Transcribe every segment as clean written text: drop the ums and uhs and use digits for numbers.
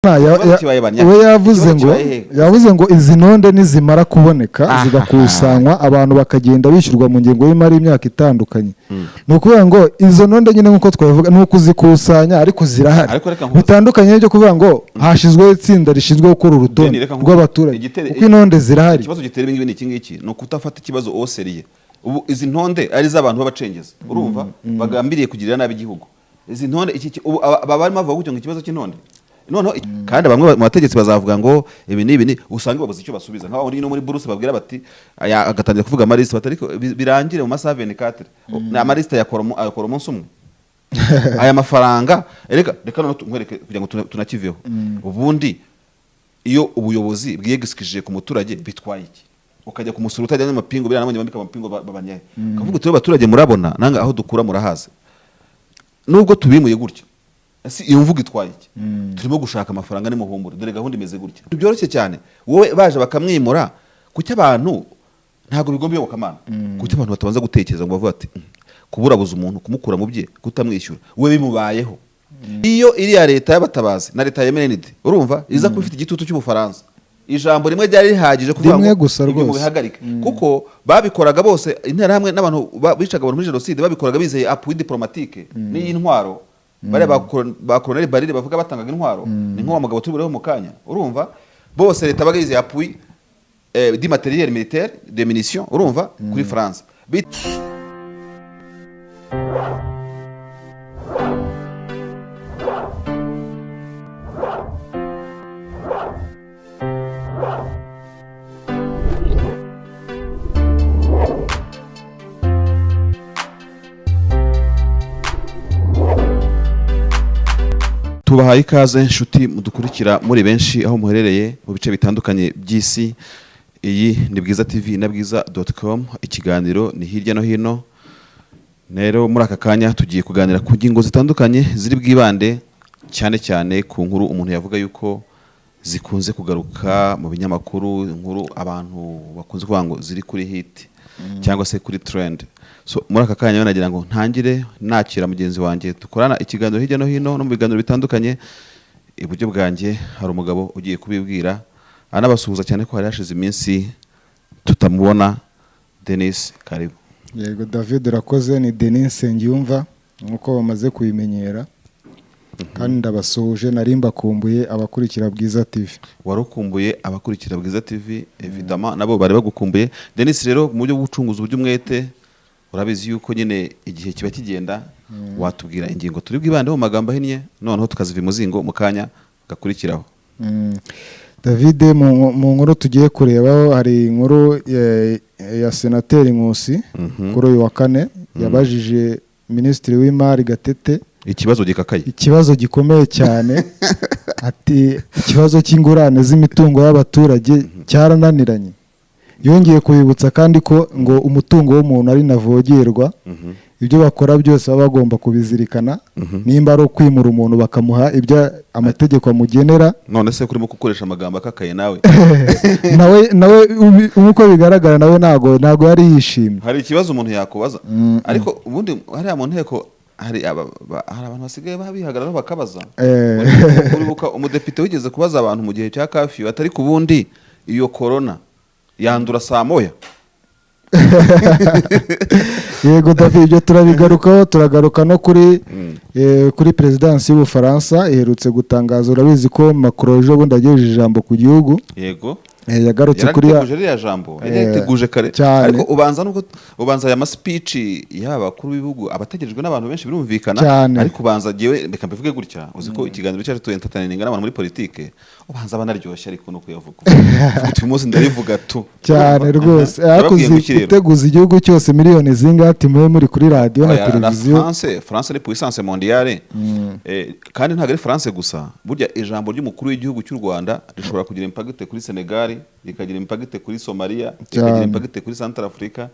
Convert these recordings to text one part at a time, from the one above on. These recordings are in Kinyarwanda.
We yavuze ngo yavuze ngo izi ntonde nizimara kuboneka zigakusanywa, abantu bakagenda bishyurwa mu ngengo y'imari y'imyaka itandukanye. Ni ukuvuga ngo izo ntonde nyine, nk'uko twabivuga, ni ukuzikusanya, ariko zirahari. Ariko reka nkubaze. Bitandukanye n'ibyo kuvuga ngo hashyizweho itsinda rishinzwe gukora urutonde Deni, reka nkubaze. rw'abaturage, kuko intonde zirahari. Ikibazo gitera ibingibi ni iki ngiki, ni ukudafata ikibazo au sérieux. Ubu izi ntonde ari iz'abantu b'abacengezi, urumva, bagambiriye kugirira nabi igihugu. Izi ntonde ubu aba barimo bavuga gutyo ngo ikibazo cy'intonde noneho kandi bamwe mu bategetsi bazavuga ngo ibi n'ibi, ni usanga babuze icyo basubiza, nk'aho no muri buruse babwira bati aya, agatangira kuvuga amalisite bati ariko birangire mu masaha 24. Ni amalisite yakora umunsi umwe? Aya mafaranga, reka noneho nkwereke kugira ngo tunakiveho. Ubundi iyo ubuyobozi bwiyegisikije ku muturage bitwaye iki? Ukajya kumusura utajyanye amapingu, biriya nabonye bambika amapingu babanyahe, ukavuga uti: "Abaturage murabona nanga aho dukura murahazi, nubwo tubimuye gutya." Ese iyo mvugo itwaye iki? Turimo gushaka amafaranga, nimuhumbure, dore gahunda imeze gutya. Byoroshye cyane. Wowe baje bakamwimura, kuki abantu, ntabwo bigomba iyobokamana, kuki abantu batabanza gutekereza ngo bavuge ati: Kuburabuza umuntu, kumukura mu bye, kutamwishyura, we bimubayeho." Iyo iriya leta y'abatabazi na leta ya MND, urumva, iza kuba ifite igitutu cy'Ubufaransa, ijambo rimwe ryari rihagije kuvuga Rimwe ngo gusa ibyo rwose. mubihagarike, kuko babikoraga bose Interahamwe n'abantu bicaga abantu muri jenoside, babikoraga bizeye appui diplomatique n'iy'intwaro. Bariya ba Colonel Barire bavuga batangaga intwaro, ni nk'uwa mugabo turi bureho mu kanya. Urumva, bose leta baga yizeye appui du matériel militaire, de munitions, urumva, kuri France. Tubahaye ikaze inshuti mudukurikira muri benshi aho muherereye mu bice bitandukanye by'isi. Iyi ni Bwiza TV na bwiza.com, ikiganiro ni Hirya no Hino. Rero muri aka kanya tugiye kuganira ku ngingo zitandukanye ziri bwibande cyane cyane ku nkuru umuntu yavuga yuko zikunze kugaruka mu binyamakuru, inkuru abantu bakunze kuvuga ngo ziri kuri hit cyangwa se kuri trend. So muri aka kanya rero nagira ngo ntangire nakira mugenzi wanjye dukorana ikiganiro Hirya no Hino no mu biganiro bitandukanye. Iburyo bwanjye hari umugabo ugiye kubibwira anabasuhuza cyane ko hari hashize iminsi tutamubona. Denis, karibu. Yego David, urakoze. Ni Denis Nsengiyumva nk'uko bamaze kubimenyera, kandi ndabasuhuje, nari mbakumbuye abakurikira Bwiza TV. Wari ukumbuye abakurikira Bwiza TV, évidemment nabo bari bagukumbuye. Denis, rero mu buryo bw'ubucunguzi, uburyo umwete, urabizi yuko nyine igihe kiba kigenda, watubwira ingingo turi bwibandeho mu magambo ahinnye, noneho tukaziva imuzingo mu kanya gakurikiraho. David, mu nkuru tugiye kurebaho hari inkuru ya Senateri Nkusi. Kuri uyu wa kane yabajije Minisitiri w'Imari Gatete ikibazo gikakaye, ikibazo gikomeye cyane, ati: "Ikibazo cy'ingurane z'imitungo y'abaturage cyarananiranye?" Yongeye kubibutsa kandi ko ngo umutungo w'umuntu ari ntavogerwa, ibyo bakora byose baba bagomba kubizirikana, nimba ari ukwimura umuntu bakamuha ibyo amategeko amugenera. None se kurimo gukoresha amagambo akakaye nawe? Nawe nk'uko bigaragara nawe ntago yari yishimye. Hari ikibazo umuntu yakubaza, ariko ubundi hariya mu nteko hari abantu basigaye bihagararaho bakabaza. Uribuka umudepite wigeze kubaza abantu mu gihe cya curfew, atari ku bundi iyo corona yandura saa moya? Yego David, ibyo turabigarukaho. Turagaruka no kuri perezidansi y'Ubufaransa iherutse gutangaza. Urabizi ko Macron ejo bundi yagejeje ijambo ku gihugu. Yego. Yagarutse kuri ya Yarateguje ririya jambo, yari yariteguje kare. Cyane. Ariko ubanza nubwo ubanza aya maspeech y'aba bakuru b'ibihugu abategerejwe n'abantu benshi, birumvikana. Cyane. Ariko ubanza jyewe reka mbivuge gutya, uzi ko ikiganiro cyacu tu entertaining n'abantu muri politike, ubanza banaryoshye, ariko no kuyavuga uyu munsi ndarivuga tu. Cyane rwose. Aha. Ariko Yababwiye uzi ngo iki rero? guteguza igihugu cyose, miliyoni zingahe, ati mube muri kuri radiyo na Oya, na televiziyo. France ni puissance mondiale. Kandi ntabwo ari France gusa. Burya ijambo ry'umukuru w'igihugu cy'u Rwanda rishobora kugira impact kuri Senegal, rikagira impact kuri Somalia, rikagira impact kuri Central Africa.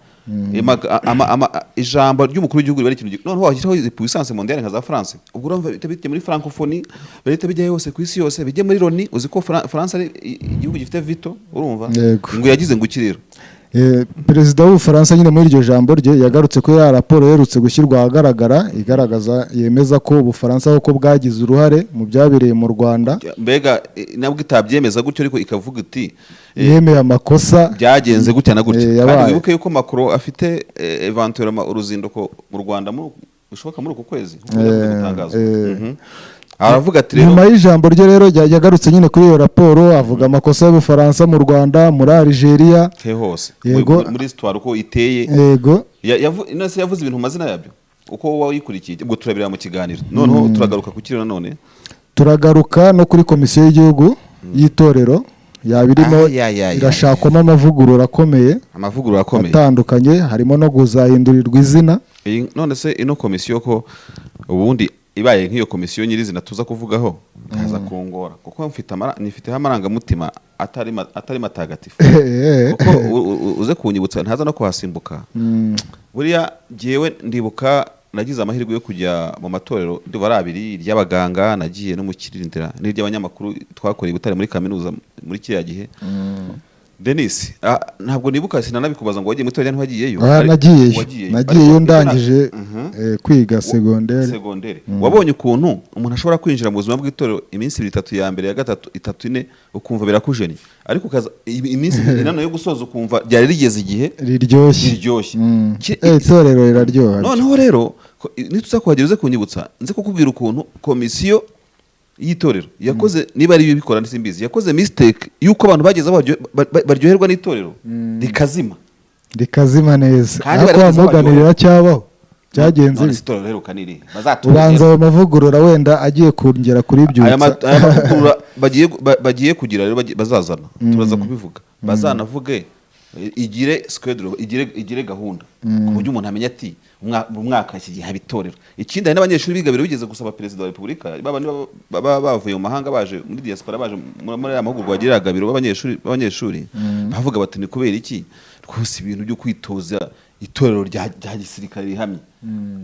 Ijambo ry'umukuru w'igihugu riba ari ikintu noneho washyiraho izi puissance mondiale nka za France, ubwo urumva bihita bijya muri francophonie, bihita bijya hose ku isi yose, bijye muri Loni. Uzi ko France ari igihugu gifite veto, urumva? Yego. Ngo yagize ngo iki rero? Perezida w'Ubufaransa nyine muri iryo jambo rye yagarutse kuri ya raporo iherutse gushyirwa ahagaragara, igaragaza, yemeza ko Ubufaransa koko bwagize uruhare mu byabereye mu Rwanda. Mbega nabwo itabyemeza gutyo, ariko ikavuga iti yemeye amakosa byagenze gutya na gutya. Kandi Yabaye. wibuke yuko Macron afite éventuellement uruzinduko mu Rwanda bishoboka muri uku kwezi, nkuko byakunze gutangazwa. Aravuga ati rero Nyuma y'ijambo rye rero yagarutse nyine kuri iyo raporo, avuga amakosa y'Ubufaransa mu Rwanda, muri Algeria. He hose. Yego. Muri histoire uko iteye. Yego. None se yavuze ibintu mu mazina yabyo uko wowe wayikurikiye? Ubwo turabireba mu kiganiro. Noneho turagaruka ku kiri nanone. Turagaruka no kuri Komisiyo y'Igihugu y'Itorero, yaba irimo Ah, ya, ya, ya, irashakwamo amavugurura akomeye amavugurura akomeye atandukanye, harimo no kuzahindurirwa izina. None se ino komisiyo, ko ubundi ibaye nk'iyo komisiyo nyirizina tuza kuvugaho, nkaza kungora, kuko nifiteho amarangamutima atari matagatifu, kuko uze kunyibutsa ntaza no kuhasimbuka. Buriya jyewe ndibuka nagize amahirwe yo kujya mu matorero, ndumva ari abiri: iry'abaganga nagiye no mu Kirindira, n'iry'abanyamakuru twakoreye i Butare muri kaminuza muri kiriya gihe. Denis, ntabwo nibuka, sinanabikubaza ngo wagiye mu itorero ntiwagiyeyo? Ah, nagiyeyo. Wagiyeyo. Nagiyeyo. Ariko Ndangije kwiga segonderi. Segonderi. Wabonye ukuntu umuntu ashobora kwinjira mu buzima bw'itorero, iminsi ibiri, itatu ya mbere, ya gatatu, itatu, ine, ukumva birakujeniye, ariko ukaza iminsi inani yo gusoza ukumva ryari rigeze igihe riryoshye. Riryoshye. Itorero riraryoha. Noneho rero nituza kuhagera uze kunyibutsa, nze kukubwira ukuntu Komisiyo y'Itorero yakoze, niba ari yo ibikora simbizi, yakoze mistake y'uko abantu bageze aho baryoherwa n'itorero rikazima. Rikazima neza. Kandi Ariko bari kuza wamuganira, baryoherwa. riracyabaho, byagenze None bite? se itorero riheruka ni irihe? Bazatubwire. Ubanza ayo mavugurura wenda agiye kongera kuribyutsa. Aya mavugurura bagiye kugira rero, bazazana, turaza kubivuga, bazanavuge igire schedule, igire gahunda, ku buryo umuntu amenya ati mu mwaka iki gihe haba itorero. Ikindi, hari n'abanyeshuri b'Igabiro bigeze gusaba Perezida wa Repubulika, baba niba baba bavuye mu mahanga, baje muri diaspora, baje muri aya mahugurwa bagirira Gabiro b'abanyeshuri, bavuga bati: "Ni kubera iki rwose ibintu byo kwitoza itorero rya gisirikare rihamye,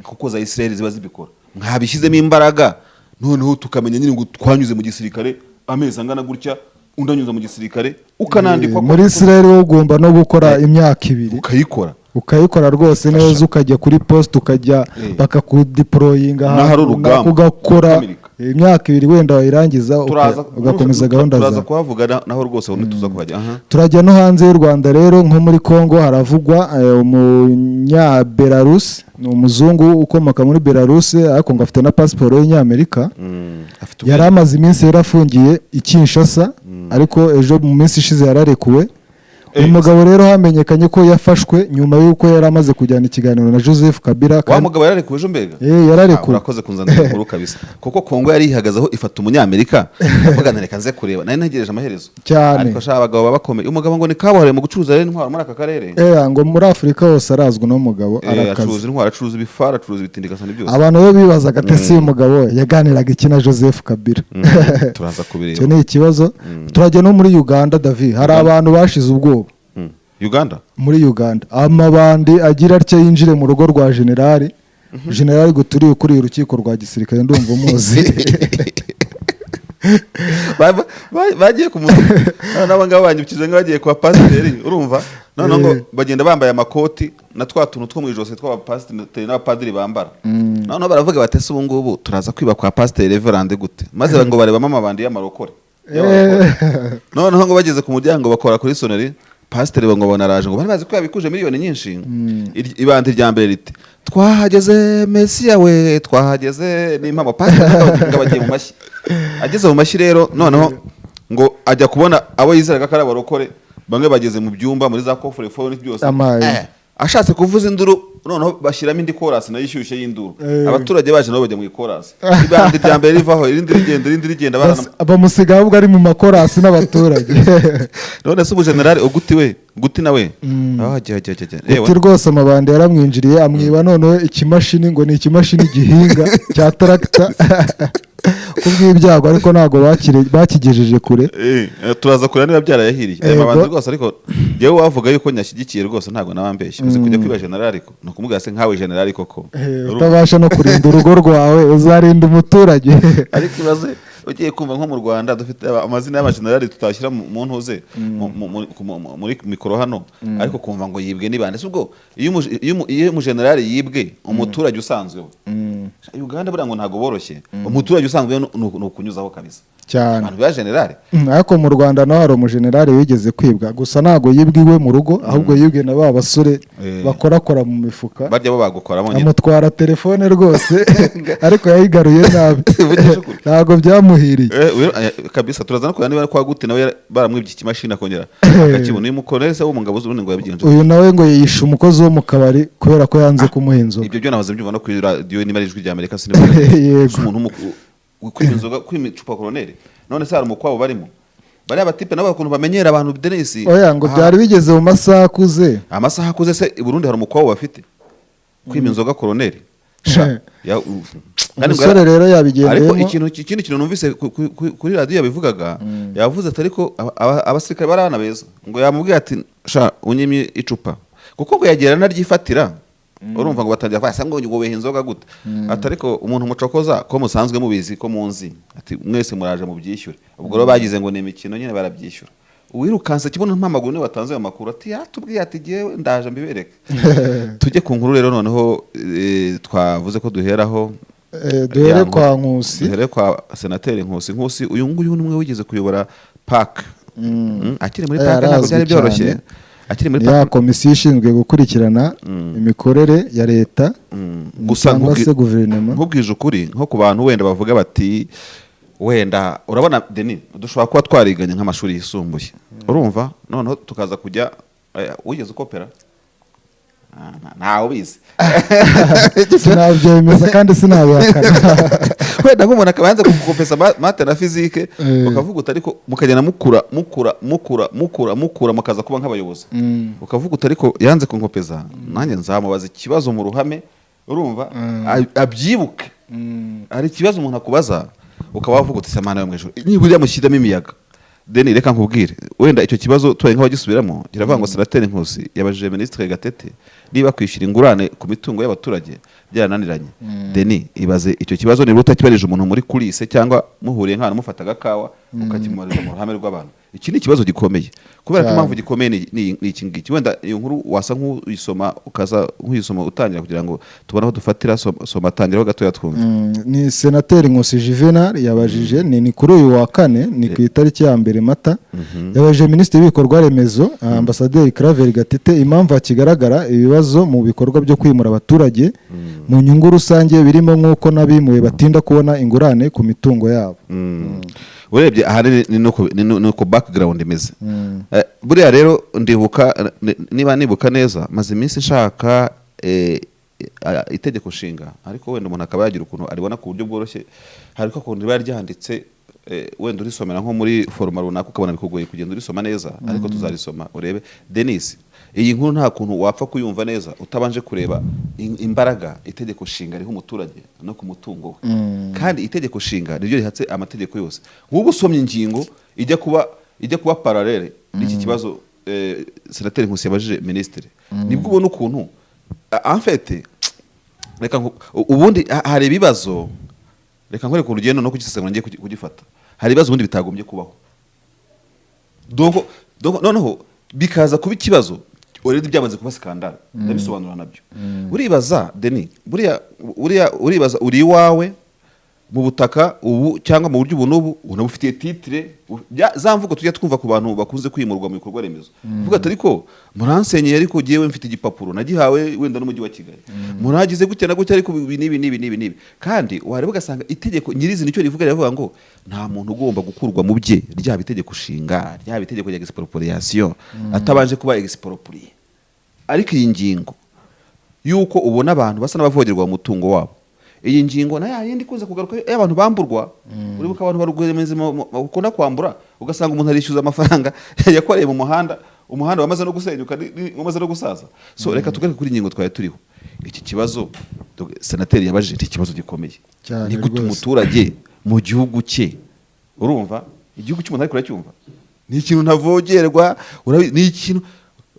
kuko za Israel ziba zibikora, mwabishyizemo imbaraga, noneho tukamenya nyine ngo twanyuze mu gisirikare amezi angana gutya, undi anyuze mu gisirikare, ukanandikwa Muri Israel wowe ugomba no gukora imyaka 2. Ukayikora. Ukayikora rwose neza, ukajya kuri poste, ukajya bakakudeployinga N'ahari ahantu urugamba, runaka, ugakora ugakomereka. imyaka 2, wenda wayirangiza ugakomeza gahunda Turaza zawe. kuhavuga naho rwose ntituza kuhajya aha. Turajya no hanze y'u Rwanda rero, nko muri Congo haravugwa umunya Belarus, ni umuzungu ukomoka muri Belarus, ariko ngo afite na pasiporo y'Inyamerika. Afite Yari amaze iminsi yarafungiye i Kinshasa, ariko ejo mu minsi ishize yararekuwe. Uyu mugabo rero hamenyekanye ko yafashwe nyuma y'uko yari amaze kujyana ikiganiro na Joseph Kabila. Wa mugabo yararekuwe ejo mbega? Yararekuwe. Urakoze kunzanira inkuru kabisa, kuko Kongo yari yihagazeho ifata umunyamerika, avuga nti: "Reka nze kureba." Nari ntegereje amaherezo. Cyane. Ariko sha, abagabo baba bakomeye. Umugabo ngo ni kabuhariwe mu gucuruza rero intwaro muri aka karere. Ngo muri Afurika hose arazwi uno mugabo. Arakaze. Acuruza intwaro, acuruza ibifara, acuruza ibitindikasani byose. Abantu bo bibazaga ati: "Ese uyu mugabo yaganiraga iki na Joseph Kabila?" Turaza kubireba. Icyo ni ikibazo. Turajya no muri Uganda, David, hari abantu bashize ubwoba. Uganda? Muri Uganda amabandi agira atya yinjire mu rugo rwa generali Guturiye, ukuriye urukiko rwa gisirikare, ndumva umuzi. Bagiye ku n'aba ngaba banyibukije nk'abagiye kwa pasiteri, urumva? Noneho ngo bagenda bambaye amakoti na twa tuntu two mu ijosi tw'abapasiteri n'abapadiri bambara. Noneho baravuga bati: "Ese ubu ngubu turaza kwiba kwa pasiteri reverend gute?" Maze ngo barebamo amabandi y'amarokore. Noneho ngo bageze ku muryango bakora kuri sonnerie, pasiteri ngo babona araje, ngo bari bazi ko yabikuje miliyoni nyinshi. Ibandi rya mbere riti: "Twahageze mesiya we, twahageze." N'impamo, pasiteri ngo bagiye mu mashyi. Ageze mu mashyi rero, noneho ngo ajya kubona abo yizeraga ko ari abarokore bamwe bageze mu byumba muri za coffre-fort byose. Amaye. Ashatse kuvuza induru, noneho bashyiramo indi korasi nayo ishyushye y'induru. Abaturage baje nabo bajya mu ikorasi, ibandi rya mbere rivaho, irindi rigenda, irindi rigenda, Bamusiga ahubwo ari mu makorasi n'abaturage. None se ubu generali Uguti we, Guti nawe, aho ajya ajya ajya ajya. Uti rwose amabandi yaramwinjiriye, amwiba noneho ikimashini, ngo ni ikimashini gihinga cya tractor, kubw'ibyago ariko ntabwo bakigejeje kure. Turaza kureba niba byarayahiriye aya Yego. mabandi rwose. Ariko yewe, wavuga yuko nyashyigikiye rwose, ntabwo nabambeshye. Uzi kujya kwiba generali, ariko ni ukumubwira se nkawe generali koko? Utabasha no kurinda urugo rwawe, uzarinda umuturage? Ariko ibaze Ugiye kumva nko mu Rwanda dufite amazina y'abajenerali tutashyira mu ntuze muri mikoro hano, ariko kumva ngo yibwe n'ibande. Si ubwo iyo umujenerali yibwe, umuturage usanzwe we, Uganda buriya ngo ntabwo boroshye, umuturage usanzwe ni ukunyuzaho kabisa. Cyane. Abantu ba generali. Ariko mu Rwanda naho hari umujenerali wigeze kwibwa, gusa ntabwo yibwe iwe mu rugo, ahubwo yibwe na ba basore bakorakora mu mifuka. Barya bo bagukoramo nyine. Amutwara telefone rwose, ariko yayigaruye nabi. Vugisha ukuri. Ntabwo byamuhiriye. Kabisa turaza no kureba niba kwa gute nawe baramwibye ikimashini akongera akakibona. Uyu mukoloneli se wo mu ngabo z'uburundi ngo yabigenje? Uyu nawe ngo yishe umukozi wo mu kabari kubera ko yanze kumuha inzoga. Ibyo byo nahoze mbyumva no kuri radiyo, niba ari Ijwi rya Amerika sinibona. Yego. Umuntu kwima inzoga, kwima icupa koloneli, none se hari umukwabo barimo bariya batipe nabo ukuntu bamenyera abantu, Denis? Oya, ngo byari bigeze mu masaha akuze. Amasaha akuze se i Burundi hari umukwabo bafite kwima inzoga koloneli? Sha kandi ngo Umusore rero ariko yabigendeyemo. Ikindi kintu numvise kuri radiyo yabivugaga, yavuze ati ariko abasirikare bari abana beza, ngo yamubwiye ati: "Sha, unyimye icupa," kuko ngo yagera anaryifatira. Urumva ngo batangira kuvuga ngo weha inzoga gute? Ati: "Ariko umuntu mucokoza ko musanzwe mubizi ko munzi," ati, "mwese muraje mubyishyure." Ubwo rero bagize ngo ni imikino nyine, barabyishyura. Uwirukanse kibuno mpamaguru niwe watanze ayo makuru, ati yatubwiye ati: "Jyewe ndaje mbibereke." Tujye ku nkuru rero noneho, twavuze ko duheraho. Duhere kwa Nkusi. Duhere kwa senateri Nkusi. Nkusi uyu nguyu ni umwe wigeze kuyobora PAC. Akiri muri PAC ntabwo arazwi byari byoroshye. cyane. Akiri muri Ya PAC. Komisiyo ishinzwe gukurikirana imikorere ya leta Gusa cyangwa se guverinoma. Nkubwije ukuri, nko ku bantu wenda bavuga bati wenda urabona Denis, dushobora kuba twariganye nk'amashuri yisumbuye, urumva, noneho tukaza kujya wigeze ukopera? Ntawe ubizi. Sinabyemeza kandi sinabihakana. Wenda nk'umuntu akaba yanze kugukopesa maths na physique, ukavuga uti ariko mukagenda mukura, mukura, mukura, mukura, mukura, mukaza kuba nk'abayobozi, ukavuga uti ariko yanze kunkopeza, nanjye nzamubaza ikibazo mu ruhame, urumva, abyibuke. Hari ikibazo umuntu akubaza ukaba wavuga uti: "Samana yo mu ijuru, niba uriya mushyiramo imiyaga." Deni, reka nkubwire, wenda icyo kibazo tubaye nk'abagisubiramo, kiravuga ngo senateri Nkusi yabajije minisitiri Gatete niba kwishyura ingurane ku mitungo y'abaturage byarananiranye. Deni, ibaze icyo kibazo niba utakibarije umuntu muri coulisses cyangwa muhuriye nk'ahantu mufata agakawa, ukakimubariza mu ruhame rw'abantu. Iki ni ikibazo gikomeye kubera ko impamvu gikomeye ni iki ngiki. Wenda iyo nkuru wasa nk'uyisoma, ukaza nk'uyisoma utangira kugira ngo tubone aho dufatira. Soma, tangiraho gatoya twumve. Ni senateri Nkusi Juvenal yabajije, ni kuri uyu wa kane, ni ku itariki ya 1 Mata, yabajije minisitiri w'ibikorwa remezo, ambasaderi Claver Gatete, impamvu hakigaragara ibibazo mu bikorwa byo kwimura abaturage mu nyungu rusange, birimo nk'uko n'abimuwe batinda kubona ingurane ku mitungo yabo. Urebye ahanini ni uko background imeze. Buriya rero ndibuka, niba nibuka neza, maze iminsi nshaka itegeko nshinga, ariko wenda umuntu akaba yagira ukuntu aribona ku buryo bworoshye. Hari ukuntu riba ryanditse, wenda urisomera nko muri format runaka ukabona bikugoye kugenda urisoma neza, ariko tuzarisoma urebe. Denis, iyi nkuru nta kuntu wapfa kuyumva neza utabanje kureba imbaraga itegeko nshinga riha umuturage no ku mutungo we. Kandi itegeko nshinga niryo rihatse amategeko yose. Nk'ubu usomye ingingo ijya kuba parallèle n'iki kibazo senateri Nkusi yabajije minisitiri, nibwo ubona ukuntu en fait reka ubundi hari ibibazo, reka nkwereke urugendo no kugisesengura ngiye kugifata. Hari ibibazo ubundi bitagombye kubaho, donc noneho bikaza kuba ikibazo already byamaze kuba scandale. Ndabisobanura nabyo. Uribaza Deni, buriya uribaza uri iwawe mu butaka ubu cyangwa mu buryo ubu n'ubu unabufitiye titre, za mvugo tujya twumva ku bantu bakunze kwimurwa mu bikorwa remezo, vuga ati: "Ariko muransenyeye, ariko jyewe mfite igipapuro nagihawe wenda n'umujyi wa Kigali, muragize gutya na gutya, ariko ibi n'ibi n'ibi n'ibi n'ibi." Kandi wareba ugasanga itegeko nyirizina icyo rivuga, riravuga ngo nta muntu ugomba gukurwa mu bye, ryaba itegeko nshinga, ryaba itegeko rya expropriation, atabanje kuba exproprié. Ariko iyi ngingo yuko ubona abantu basa n'abavogerwa mu mutungo wabo, iyi ngingo na ya yindi ikunze kugaruka iyo abantu bamburwa. Uribuka abantu barugwemeza bakunda kwambura, ugasanga umuntu arishyuza amafaranga yakoreye mu muhanda, umuhanda wamaze no gusenyuka, wamaze no gusaza. So reka tugaruke kuri ingingo twari turiho. Iki kibazo senateri yabajije ni ikibazo gikomeye. Cyane Ni gute rwose. umuturage mu gihugu cye, urumva igihugu cy'umuntu ariko uracyumva, ni ikintu ntavogerwa, ni ikintu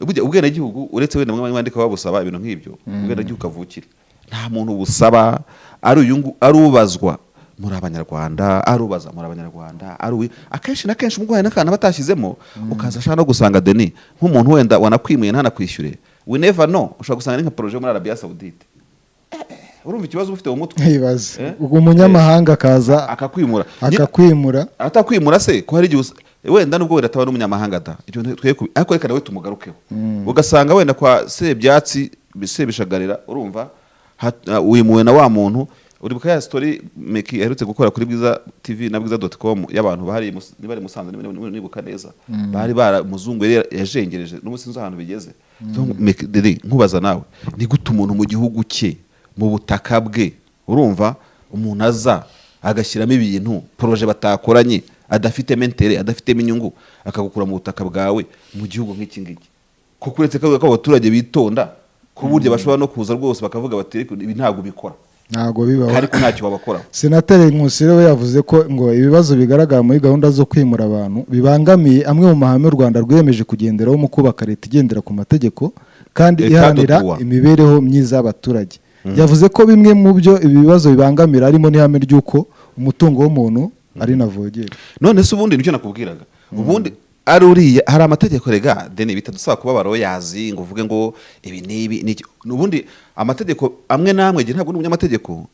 burya ubwenegihugu, uretse wenda mwe mwandika babusaba ibintu nk'ibyo, ubwenegihugu kavukire nta muntu busaba, ari uyu ari ubazwa. Muri Abanyarwanda, arubaza muri Abanyarwanda, ari akenshi na kenshi umurwayi n'akantu aba atashyizemo, ukaza ashaka no gusanga deni nk'umuntu wenda wanakwimuye ntanakwishyure. We never know, ushobora gusanga ni nka projet muri Arabia Saoudite. Urumva ikibazo uba ufite mu mutwe? Nkibaze. Eh? Ubwo umunyamahanga akaza akakwimura. Akakwimura. Atakwimura se ko hari igihe wenda nubwo wenda ataba n'umunyamahanga da, ibyo twe ariko reka nawe tumugarukeho. Ugasanga wenda kwa Sebyatsi, Sebishagarira, urumva wimuwe na wa muntu. Uribuka ya story Meki aherutse gukora kuri Bwiza TV na bwiza.com y'abantu bahari niba ari Musanze, niba nibuka neza, bari bara umuzungu yari yajengereje, n'ubu sinzi ahantu bigeze. So, Meki, Dede, nkubaza nawe, ni gute umuntu mu gihugu cye, mu butaka bwe, urumva umuntu aza agashyiramo ibintu, projet batakoranye, adafitemo intérêt, adafitemo inyungu, akagukura mu butaka bwawe mu gihugu nk'iki ngiki? Kuko uretse ko abaturage bitonda, ku buryo bashobora no kuza rwose bakavuga bati: "Ariko ibi ntabwo bikora." Ntabwo bibaho. Ariko ntacyo wabakoraho. Senateri Nkusi we yavuze ko ngo ibibazo bigaragara muri gahunda zo kwimura abantu bibangamiye amwe mu mahame u Rwanda rwiyemeje kugenderaho mu kubaka leta igendera ku mategeko kandi État de iharanira droit. imibereho myiza y'abaturage. Yavuze ko bimwe mu byo ibi bibazo bibangamira harimo n'ihame ry'uko umutungo w'umuntu ari ntavogerwa. None se ubundi nicyo nakubwiraga, ubundi ari uriya hari amategeko rega deni, bitadusaba kuba abaroyazi ngo uvuge ngo ibi n'ibi n'iki. Ubundi amategeko amwe n'amwe, njye ntabwo ndi umunyamategeko,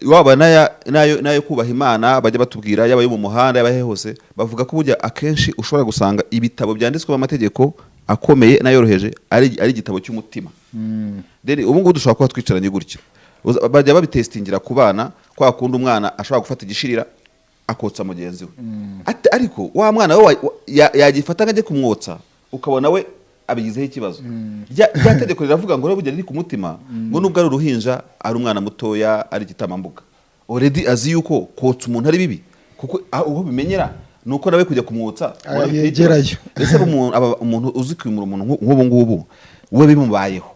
waba n'ayo kubaha Imana bajya batubwira, yaba ayo mu muhanda, yaba ayo hose, bavuga ko burya akenshi ushobora gusanga ibitabo byanditswemo amategeko akomeye n'ayoroheje ari igitabo cy'umutima. Deni, ubu ngubu dushobora kuba twicaranye gutya. Bajya babitestingira ku bana, kwa kundi umwana ashobora gufata igishirira akotsa mugenzi we. Ariko wa mwana we yagifata ngo ajye kumwotsa, ukabona we abigizeho ikibazo. Rya tegeko riravuga ngo rero burya riri ku mutima, ngo nubwo ari uruhinja, ari umwana mutoya, ari igitambambuga, already azi yuko kotsa umuntu ari bibi, kuko aho bimenyera ni uko nawe kujya kumwotsa ubona biteye yegerayo. ikibazo. Ese umuntu uzi kwimura umuntu nk'ubu ngubu we bimubayeho,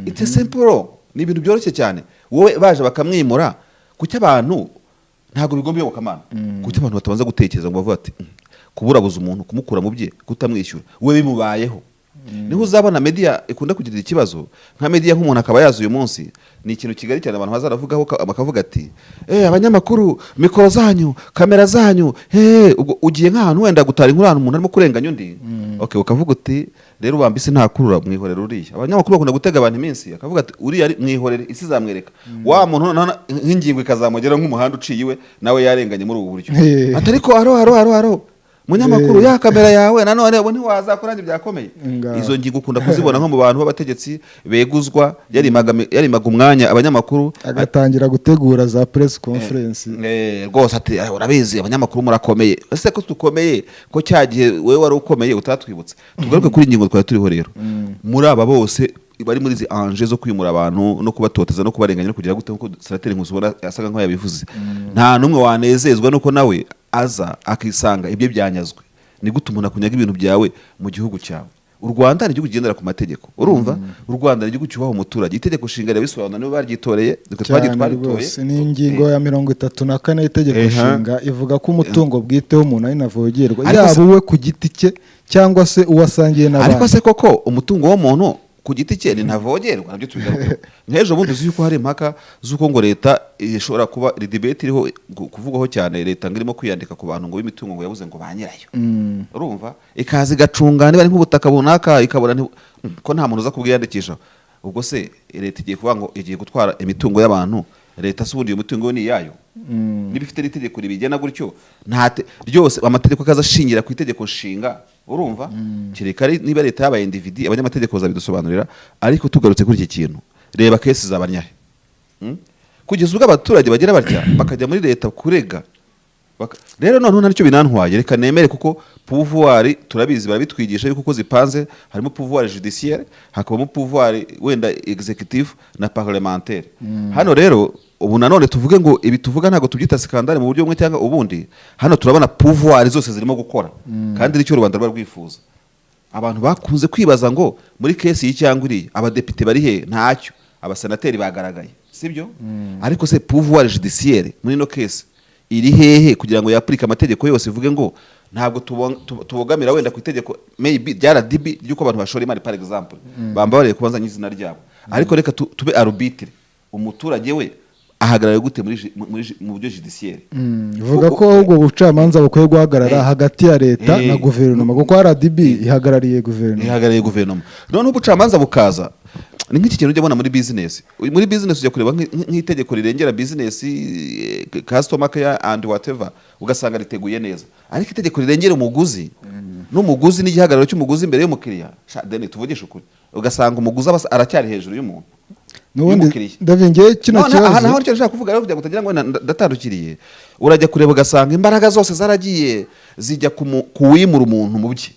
it's a simple, ni ibintu byoroshye cyane. Wowe baje bakamwimura, kuki abantu, ntabwo bigomba iyobokamana, kuki abantu batabanza gutekereza ngo bavuge ati: Kuburabuza umuntu, kumukura mu bye, kutamwishyura, we bimubayeho?" Niho uzabona media ikunda kugirira ikibazo. Nka media, nk'umuntu akaba yaza uyu munsi, ni ikintu kigari cyane abantu bazaravugaho, bakavuga ati: "Abanyamakuru, mikoro zanyu, kamera zanyu." Ubwo ugiye nk'ahantu wenda gutara inkuru, ahantu umuntu arimo kurenganya undi, okay, ukavuga uti: "Rero ubamba isi ntakurura, mwihorere uriya." Abanyamakuru bakunda gutega abantu iminsi, akavuga ati: "Uriya mwihorere, isi izamwereka wa muntu." Noneho nk'ingingo ikazamugera nk'umuhanda uciye iwe, nawe yarenganye muri ubu buryo. Ati: "Ariko aro aro aro aro, munyamakuru, ya kamera yawe nanone ubu ntiwazakora, nanjye byakomeye." Ngaho. Izo ngingo ukunda kuzibona nko mu bantu b'abategetsi beguzwa, yarimaga umwanya abanyamakuru, agatangira gutegura za press conference. Rwose ati: "Ah, urabizi abanyamakuru murakomeye." Ese ko tukomeye, ko cya gihe wowe wari ukomeye utatwibutse? Tugaruke kuri ingingo twari turiho rero. Muri aba bose bari muri izi anje zo kwimura abantu no kubatoteza no kubarenganya no kugira gute, nkuko Senateri Nkusi ubona yasaga nkaho yabivuze, nta n'umwe wanezezwa nuko nawe aza akisanga ibye byanyazwe. Ni gute umuntu akunyaga ibintu byawe mu gihugu cyawe? U Rwanda ni igihugu kigendera ku mategeko, urumva? U Rwanda ni igihugu cyubaha umuturage. Itegeko nshinga rirabisobanura, nibo baryitoreye, twe Cyane. twaritoye. Rwose ni ingingo ya 34 y'itegeko nshinga, ivuga ko umutungo bwite w'umuntu ari ntavogerwa, Ariko yaba uwe ku giti cye cyangwa se uwo asangiye Ariko n'abandi. se koko umutungo w'umuntu ku giti cye ni ntavogerwa? Nabyo tubigarukeho. Nk'ejo bundi uzi yuko hari impaka z'uko ngo leta ishobora kuba iri debate iriho kuvugwaho cyane, leta ngo irimo kwiyandika ku bantu ngo b'imitungo ngo yabuze ngo ba nyirayo. Urumva ikaza igacunga niba ari nk'ubutaka runaka, ikabona ko nta muntu uza kubwiyandikisha. Ubwo se leta igiye kuvuga ngo igiye gutwara imitungo y'abantu? Leta se ubundi iyo mitungo yo ni iyayo? Niba ifite n'itegeko ribigena gutyo, nta ryose amategeko akaza ashingira ku itegeko nshinga, urumva kereka niba leta yabaye individu, abanyamategeko bazabidusobanurira. Ariko tugarutse kuri iki kintu, reba case za Bannyahe. Kugeza ubwo abaturage bagira batya bakajya muri leta kurega. Rero noneho naricyo binantwaye, reka nemere, kuko pouvoir turabizi, barabitwigisha yuko uko zipanze harimo pouvoir judiciaire, hakabamo pouvoir wenda executive na parlementaire. Hano rero ubu nanone tuvuge ngo ibi tuvuga ntabwo tubyita scandale mu buryo bumwe cyangwa ubundi. Hano turabona pouvoir zose zirimo gukora, kandi nicyo rubanda ruba rwifuza. Abantu bakunze kwibaza ngo muri case iyi cyangwa iriya abadepite bari he? Ntacyo, abasenateri bagaragaye, sibyo? Ariko se pouvoir judiciaire muri ino case iri hehe kugira ngo yapurike amategeko yose, ivuge ngo ntabwo tubogamira wenda ku itegeko maybe rya RDB ry'uko abantu bashora imari, par exemple, bambabariye kubanza izina ryabo, ariko reka tube arbitre, umuturage we Ahagarariwe gute muri mu buryo judiciaire? Vuga ko ahubwo ubucamanza bukwiye guhagarara hagati ya leta na guverinoma, kuko RDB ihagarariye guverinoma. Ihagarariye guverinoma. Noneho ubucamanza bukaza, ni nk'iki kintu ujya ubona muri business. Muri business ujya kureba nk'itegeko rirengera business, customer care and whatever, ugasanga riteguye neza, ariko itegeko rirengera umuguzi n'umuguzi n'igihagararo cy'umuguzi imbere y'umukiriya, sha deni, tuvugishe ukuri, ugasanga umuguzi aba aracyari hejuru y'umuntu, N'ubundi y'umukiriya. David, ngewe kino None aha kibazo naho nicyo nshaka kuvuga rero, kugira ngo utagira ngo wenda ndatandukiriye. Urajya kureba ugasanga imbaraga zose zaragiye zijya kuwimura umuntu mu bye,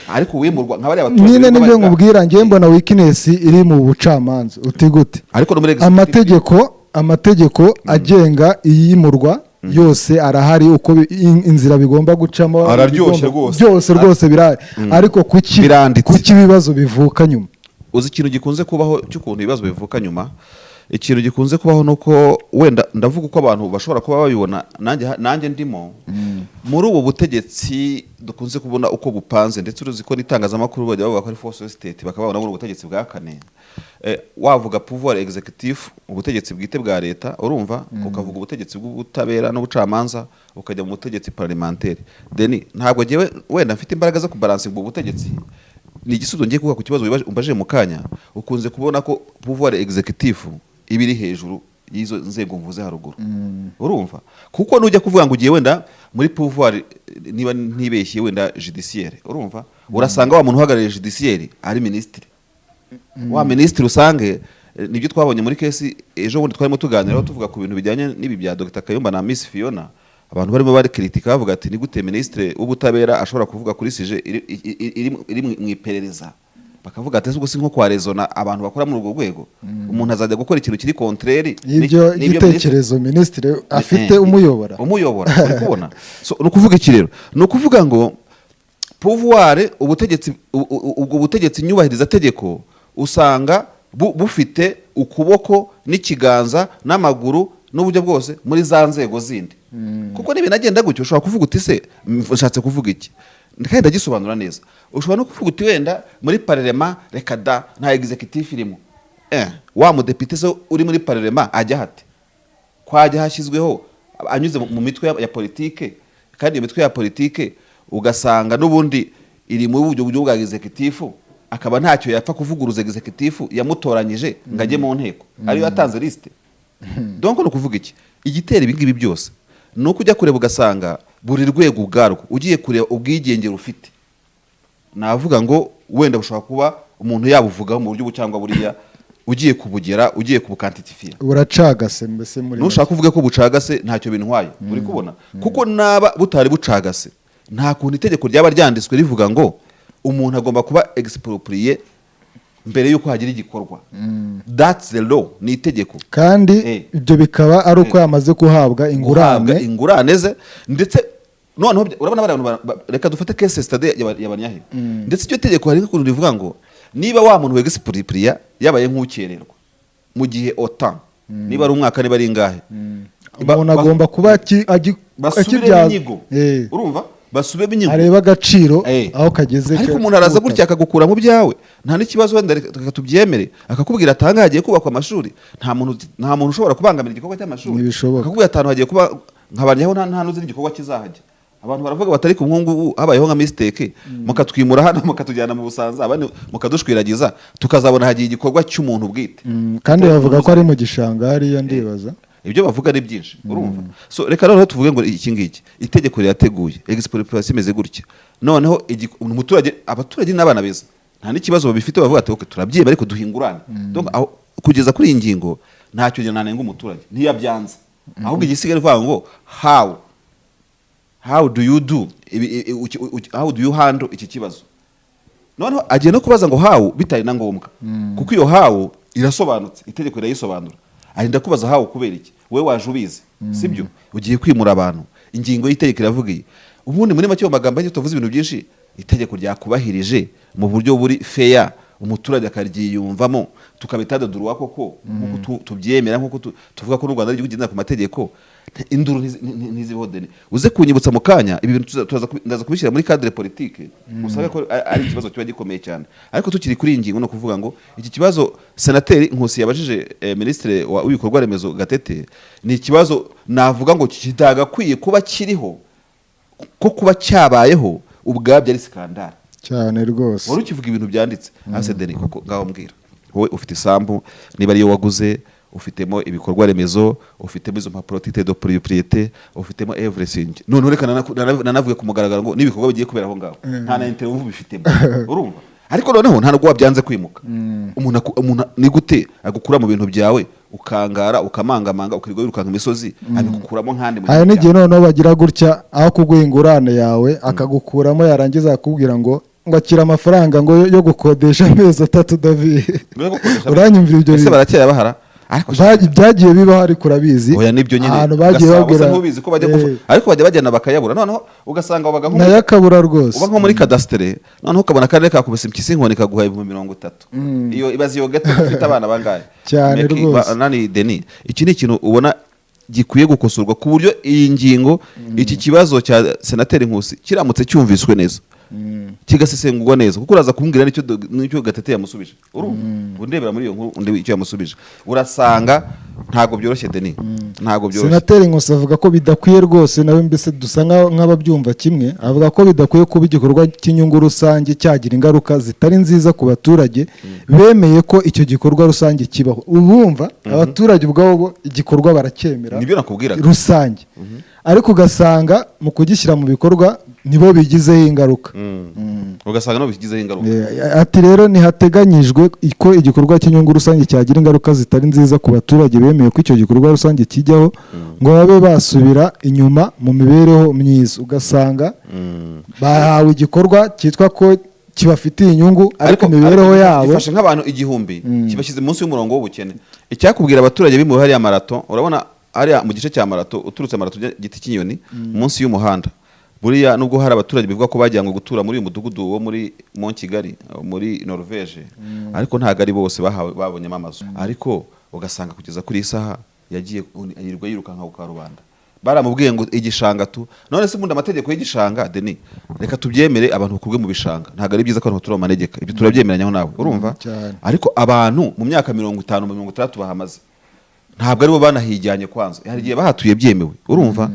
ariko uwimurwa nka bariya baturage Nyine birirwa nibyo barira. nkubwira. Ngewe mbona weakness iri mu bucamanza. Uti gute? Ariko no muri executive- Amategeko agenga iyimurwa yose arahari, uko inzira bigomba gucamo Araryoshye rwose. Byose rwose birahari, ariko kuki Biranditse. kuki ibibazo bivuka nyuma? Uzi ikintu gikunze kubaho cy'ukuntu ibibazo bivuka nyuma? Ikintu gikunze kubaho ni uko, wenda ndavuga uko abantu bashobora kuba babibona, nanjye ndimo, muri ubu butegetsi dukunze kubona uko bupanze, ndetse uruzi ko n'itangazamakuru bajya bavuga ko ari fourth estate, bakaba babona muri ubutegetsi bwa kane. Wavuga pouvoir exécutif, ubutegetsi bwite bwa leta, urumva, ukavuga ubutegetsi bw'ubutabera n'ubucamanza, ukajya mu butegetsi parlementaire. Then ntabwo jyewe wenda mfite imbaraga zo kubalansa ubwo butegetsi. Ni igisubizo ngiye kuvuga ku kibazo umbajije mu kanya. Ukunze kubona ko pouvoir exécutif iba iri hejuru y'izo nzego mvuze haruguru, urumva, kuko nujya kuvuga ngo ugiye wenda muri pouvoir, niba ntibeshye, wenda judiciaire, urumva, urasanga wa muntu uhagarariye judiciaire ari minisitiri. Wa minisitiri usange, nibyo twabonye muri case ejo bundi twarimo tuganiraho, tuvuga ku bintu bijyanye n'ibi bya Dr Kayumba na Miss Fiona. Abantu barimo bari kritika, bavuga ati: "Ni gute minisitiri w'ubutabera ashobora kuvuga kuri sujet iri mu iperereza?" Bakavuga ati: "Ese ubwo si nko kwa rezona abantu bakora muri urwo rwego? Umuntu azajya gukora ikintu kiri contraire Ibyo n'ibyo igitekerezo minisitiri afite umuyobora." Umuyobora, uri kubona? So ni ukuvuga iki rero? Ni ukuvuga ngo pouvoir, ubutegetsi, ubwo butegetsi nyubahiriza tegeko, usanga bufite ukuboko n'ikiganza n'amaguru n'uburyo bwose muri za nzego zindi, kuko n'ibinagenda gutyo. Ushobora kuvuga uti: "Se nshatse kuvuga iki?" Kandi ndagisobanura neza. Ushobora no kuvuga uti: "Wenda muri parlement, reka da, nta executive irimo." Wa mudepite se uri muri parlement ajya hate kwajya hashyizweho anyuze mu mitwe ya politike, kandi iyo mitwe ya politike ugasanga n'ubundi iri mu buryo bwa executive, akaba ntacyo yapfa kuvuguruza executive yamutoranyije ngo ajye mu nteko ariyo yatanze liste? Donc ni ukuvuga iki? Igitera ibi ngibi byose ni uko ujya kureba ugasanga buri rwego ubwarwo, ugiye kureba ubwigenge rufite, navuga ngo wenda bushobora kuba umuntu yabuvugaho mu buryo ubu cyangwa buriya, ugiye kubugera, ugiye kubuquantifier, Buracagase mbese muri nushaka kuvuga ko bucagase, ntacyo bintwaye, uri kubona? Kuko naba butari bucagase, nta kuntu itegeko ryaba ryanditswe rivuga ngo umuntu agomba kuba exproprié mbere y'uko hagira igikorwa. That's the law, ni itegeko. Kandi ibyo bikaba ari uko yamaze kuhabwa ingurane. Guhabwa ingurane ze. Ndetse noneho urabona bariya bantu reka dufate case study ya Banyahe. Ndetse iryo tegeko hari ukuntu rivuga ngo niba wa muntu wexproprié yabaye nk'ukererwa mu gihe otan, niba ari umwaka, niba ari ingahe, Umuntu agomba kuba basubiremo akibyaza inyigo. Urumva, basubiremo inyigo. Areba agaciro aho kageze. Ariko umuntu araza gutya akagukura mu byawe, nta n'ikibazo, wenda reka tubyemere, akakubwira ati: "Ahangaha hagiye kubakwa amashuri." Nta muntu ushobora kubangamira igikorwa cy'amashuri. Ntibishoboka. Akakubwira ati: "Ahantu hagiye kuba nkabanyaho, nta n'uzi n'igikorwa kizahajya." Abantu baravuga bati: "Ariko ubu habayeho nka mistake, mukatwimura hano, mukatujyana mu Busanza, abandi mukadushwiragiza, tukazabona hagiye igikorwa cy'umuntu bwite." Kandi bavuga ko ari mu gishanga hariya, ndibaza. Ibyo bavuga ari byinshi, urumva? So reka noneho tuvuge ngo iki ngiki, itegeko rirateguye, expropriation imeze gutya. Noneho umuturage, abaturage n'abana beza, nta n'ikibazo babifite, bavuga ati: "Okay, turabyemera, ariko duha ingurane." Donc aho kugeza kuri iyi ngingo ntacyo nanenga umuturage, ntiyabyanze. Ahubwo igisigaye ni ukuvuga ngo how do you do how do you handle iki kibazo? Noneho agiye no kubaza ngo how, bitari na ngombwa, kuko iyo how irasobanutse, itegeko rirayisobanura. Arinda kubaza how kubera iki? Wowe waje ubizi, sibyo? Ugiye kwimura abantu, ingingo y'itegeko iravuga iyi. Ubundi muri make, mu magambo ye, tuvuze ibintu byinshi, itegeko ryakubahirije mu buryo buri fair, umuturage akaryiyumvamo, tukabitadadurwa koko nk'uko tubyemera, nk'uko tuvuga ko n'u Rwanda ari igihugu kigendera ku mategeko. Induru ntizibaho. Deni, uze kunyibutsa mu kanya ibi bintu, ndaza kubishyira muri cadre politique, usabe ko ari ikibazo kiba gikomeye cyane. Ariko tukiri kuri iyi ngingo, no kuvuga ngo iki kibazo Senateri Nkusi yabajije Minisitiri w'ibikorwa remezo Gatete, ni ikibazo navuga ngo kitagakwiye kuba kiriho, ko kuba cyabayeho ubwabyo ari scandale. Cyane rwose. Wari ukivuga ibintu byanditse hasi, Deni. Koko ngaho mbwira, wowe ufite isambu, niba ariyo waguze, ufitemo ibikorwa remezo, ufitemo izo mpapuro, titre de propriété, ufitemo everything. Noneho reka nanavuge ku mugaragaro ngo n'ibikorwa bigiye kubera aho ngaho nta na intérêt wumva ubifitemo, urumva? Ariko noneho nta nubwo wabyanze kwimuka. Umuntu ni gute agukura mu bintu byawe, ukangara, ukamangamanga, ukirirwa wirukanka imisozi, abigukuramo nkandi mu Hari gihugu n'igihe cyawe? Noneho bagira gutya, aho kuguha ingurane yawe akagukuramo, yarangiza akakubwira ngo akira amafaranga ngo yo gukodesha amezi 3. David, Yo gukodesha. uranyumvira ibyo Ese bintu? baracyayabahara? Ariko Byagiye bibaho, ariko urabizi. Oya, nibyo nyine. Ahantu bagiye Gasabo babwira se ntubizi ko bajya ariko bajya bagenda bakayabura, noneho ugasanga wabaga nko Nayo akabura rwose. Uba nko muri cadastre, noneho ukabona akarere kakubise impyisi inkoni, kaguha 30,000. Iyo ibaze, iyo gato ufite abana bangahe? Cyane rwose. Nani, Deni, iki ni ikintu ubona gikwiye gukosorwa, ku buryo iyi ngingo, iki kibazo cya Senateri Nkusi kiramutse cyumviswe neza, kigasesengurwa neza, kuko uraza kumbwira n'icyo Gatete yamusubije. Urumva, undebera muri iyo nkuru, undebe icyo yamusubije, urasanga ntabwo byoroshye, Deni, ntabwo byoroshye. Senateri Nkusi avuga ko bidakwiye rwose, nawe mbese dusa nk'ababyumva kimwe. Avuga ko bidakwiye kuba igikorwa cy'inyungu rusange cyagira ingaruka zitari nziza ku baturage bemeye ko icyo gikorwa rusange kibaho. Ubumva abaturage ubwabo bo igikorwa baracyemera Nibyo nakubwiraga. rusange, ariko ugasanga mu kugishyira mu bikorwa nibo bigizeho ingaruka. Ugasanga nabo bigizeho ingaruka. Ati rero ntihateganyijwe ko igikorwa cy'inyungu rusange cyagira ingaruka zitari nziza ku baturage bemeye ko icyo gikorwa rusange kijyaho, ngo babe basubira inyuma mu mibereho myiza, ugasanga bahawe igikorwa cyitwa ko kibafitiye inyungu, ariko imibereho Ariko yabo gifashe nk'abantu 1000, kibashyize munsi y'umurongo w'ubukene. Icyakubwira, abaturage bimuwe hariya Marato, urabona hariya mu gice cya Marato, uturutse Marato ujya Giti cy'Inyoni, munsi y'umuhanda buriya, nubwo hari abaturage bivuga ko bajyanywe gutura muri uyu mudugudu wo muri Mont Kigali, muri Norvege, ariko ntabwo ari bose bahawe, babonyemo amazu. Ariko ugasanga kugeza kuri iyi saha yagiye yirirwa yirukanka ku karubanda, baramubwiye ngo igishanga tu. None se ubundi amategeko y'igishanga, Deni, reka tubyemere, abantu bakurwe mu bishanga, ntabwo ari byiza ko abantu batura mu manegeka, ibyo turabyemeranyaho nawe, urumva? Cyane. Ariko abantu mu myaka 50, 60 bahamaze, ntabwo aribo banahijyanye. Kwanza hari igihe bahatuye byemewe, urumva?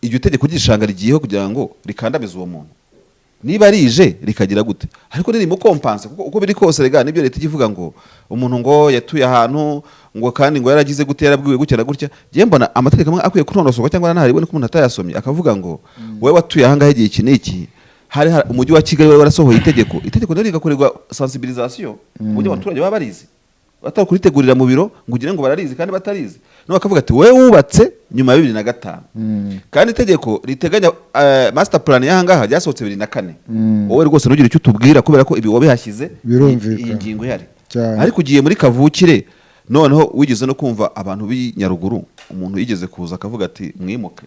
Iryo tegeko ry'igishanga rigiyeho kugira ngo rikandamize uwo muntu, niba rije rikagira gute, ariko ririmo compense, kuko uko biri kose rega nibyo leta ijya ivuga ngo umuntu ngo yatuye ahantu, ngo kandi ngo yaragize gute, yarabwiwe gutya na gutya. Njyewe mbona amategeko amwe akwiye kunonosorwa, cyangwa nanahari ko umuntu atayasomye akavuga ngo wowe watuye ahangaha igihe iki n'iki, hari umujyi wa Kigali wari warasohoye itegeko, itegeko rero rigakorerwa sensibilisation ku buryo abaturage baba barizi, batari kuritegurira mu biro ngo ugire ngo bararizi kandi batarizi. No bakavuga ati wowe wubatse nyuma ya 2005, kandi itegeko riteganya master plan y'ahangaha ryasohotse 2004, wowe rwose ntugire icyo utubwira kubera ko ibi wabihashyize Birumvikana. iyi ngingo ihari. Cyane. Ariko ugiye muri kavukire, noneho wigeze no kumva abantu b'i Nyaruguru, umuntu yigeze kuza akavuga ati mwimuke,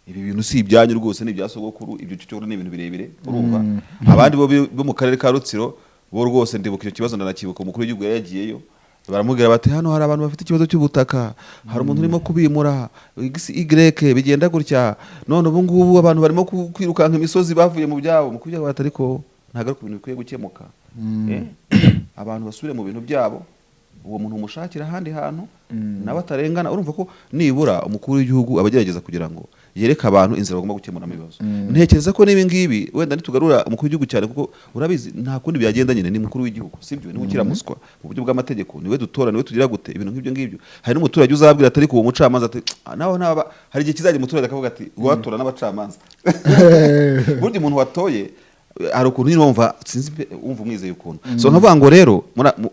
ibi bintu si ibyanyu rwose, ni ibya sogokuru, ibyo cyo ni ibintu birebire, urumva? Abandi bo mu karere ka Rutsiro bo rwose ndibuka icyo kibazo, ndanakibuka, umukuru w'igihugu yari yagiyeyo, baramubwira bati hano hari abantu bafite ikibazo cy'ubutaka, hari umuntu urimo kubimura x y, bigenda gutya, none ubu ngubu abantu barimo kwirukanka imisozi bavuye mu byabo. Umukuru w'igihugu ati ariko ntabwo ari ku bintu bikwiye gukemuka. Abantu basubire mu bintu byabo, uwo muntu umushakira ahandi hantu nawe atarengana. Urumva ko nibura umukuru w'igihugu aba agerageza kugira ngo yereke abantu inzira bagomba gukemuramo ibibazo. Ntekereza ko n'ibi ngibi wenda nitugarura umukuru w'igihugu cyane, kuko urabizi nta kundi byagenda nyine, ni umukuru w'igihugu, sibyo? Niwe ukira muswa mu buryo bw'amategeko, niwe dutora, niwe tugira gute, ibintu nk'ibyo ngibyo. Hari n'umuturage uzabwira atari ku uwo mucamanza ati "Ah, nawe naba." Hari igihe kizajya umuturage akavuga ati watora n'abacamanza. Burya umuntu watoye hari ukuntu nyine wumva, sinzi pe, wumva umwizeye ukuntu. So nkavuga ngo rero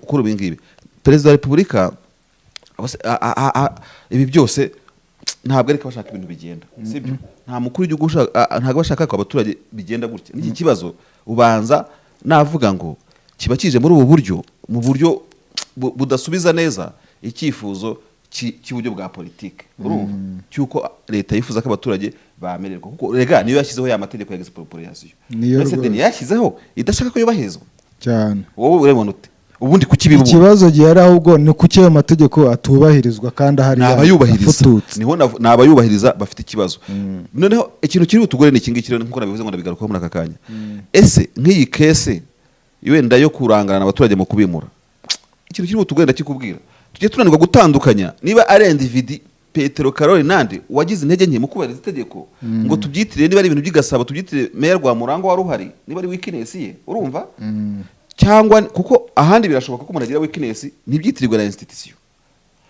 kuri ubu ngibi Perezida wa Repubulika ibi byose ntabwo ariko bashaka ibintu bigenda, sibyo? Nta mukuru w'igihugu ntabwo bashaka ko abaturage bigenda gutya. N'iki kibazo ubanza navuga ngo kiba kije muri ubu buryo, mu buryo budasubiza neza icyifuzo cy'uburyo bwa politike, urumva, cy'uko leta yifuza ko abaturage bamererwa, kuko rega niyo yashyizeho ya mategeko ya expropriation. Niyo Mbese rwose. Deni, yashyizeho idashaka ko yubahirizwa. Cyane. Wowe urabibona ute? Ubundi kuki biba ubu? Ikibazo gihari ahubwo ni kuki ayo mategeko atubahirizwa kandi ahari Ni abayubahiriza. afututse? Niho ni abayubahiriza bafite ikibazo. Noneho ikintu kiri butugore ni iki ngiki rero, nkuko nabivuze ngo ndabigarukaho muri aka kanya. Ese nk'iyi case wenda yo kurangarana abaturage mu kubimura, ikintu kiri butugore ndakikubwira: tujye tunanirwa gutandukanya niba ari individu Petero Karoli nande wagize intege nke mu kubahiriza itegeko, ngo tubyitire niba ari ibintu by'i Gasabo, tubyitire Meya Rwamurangwa wari uhari, niba ari weakness ye, urumva, cyangwa kuko ahandi birashoboka ko umuntu agira weakness ntibyitirirwe na institution,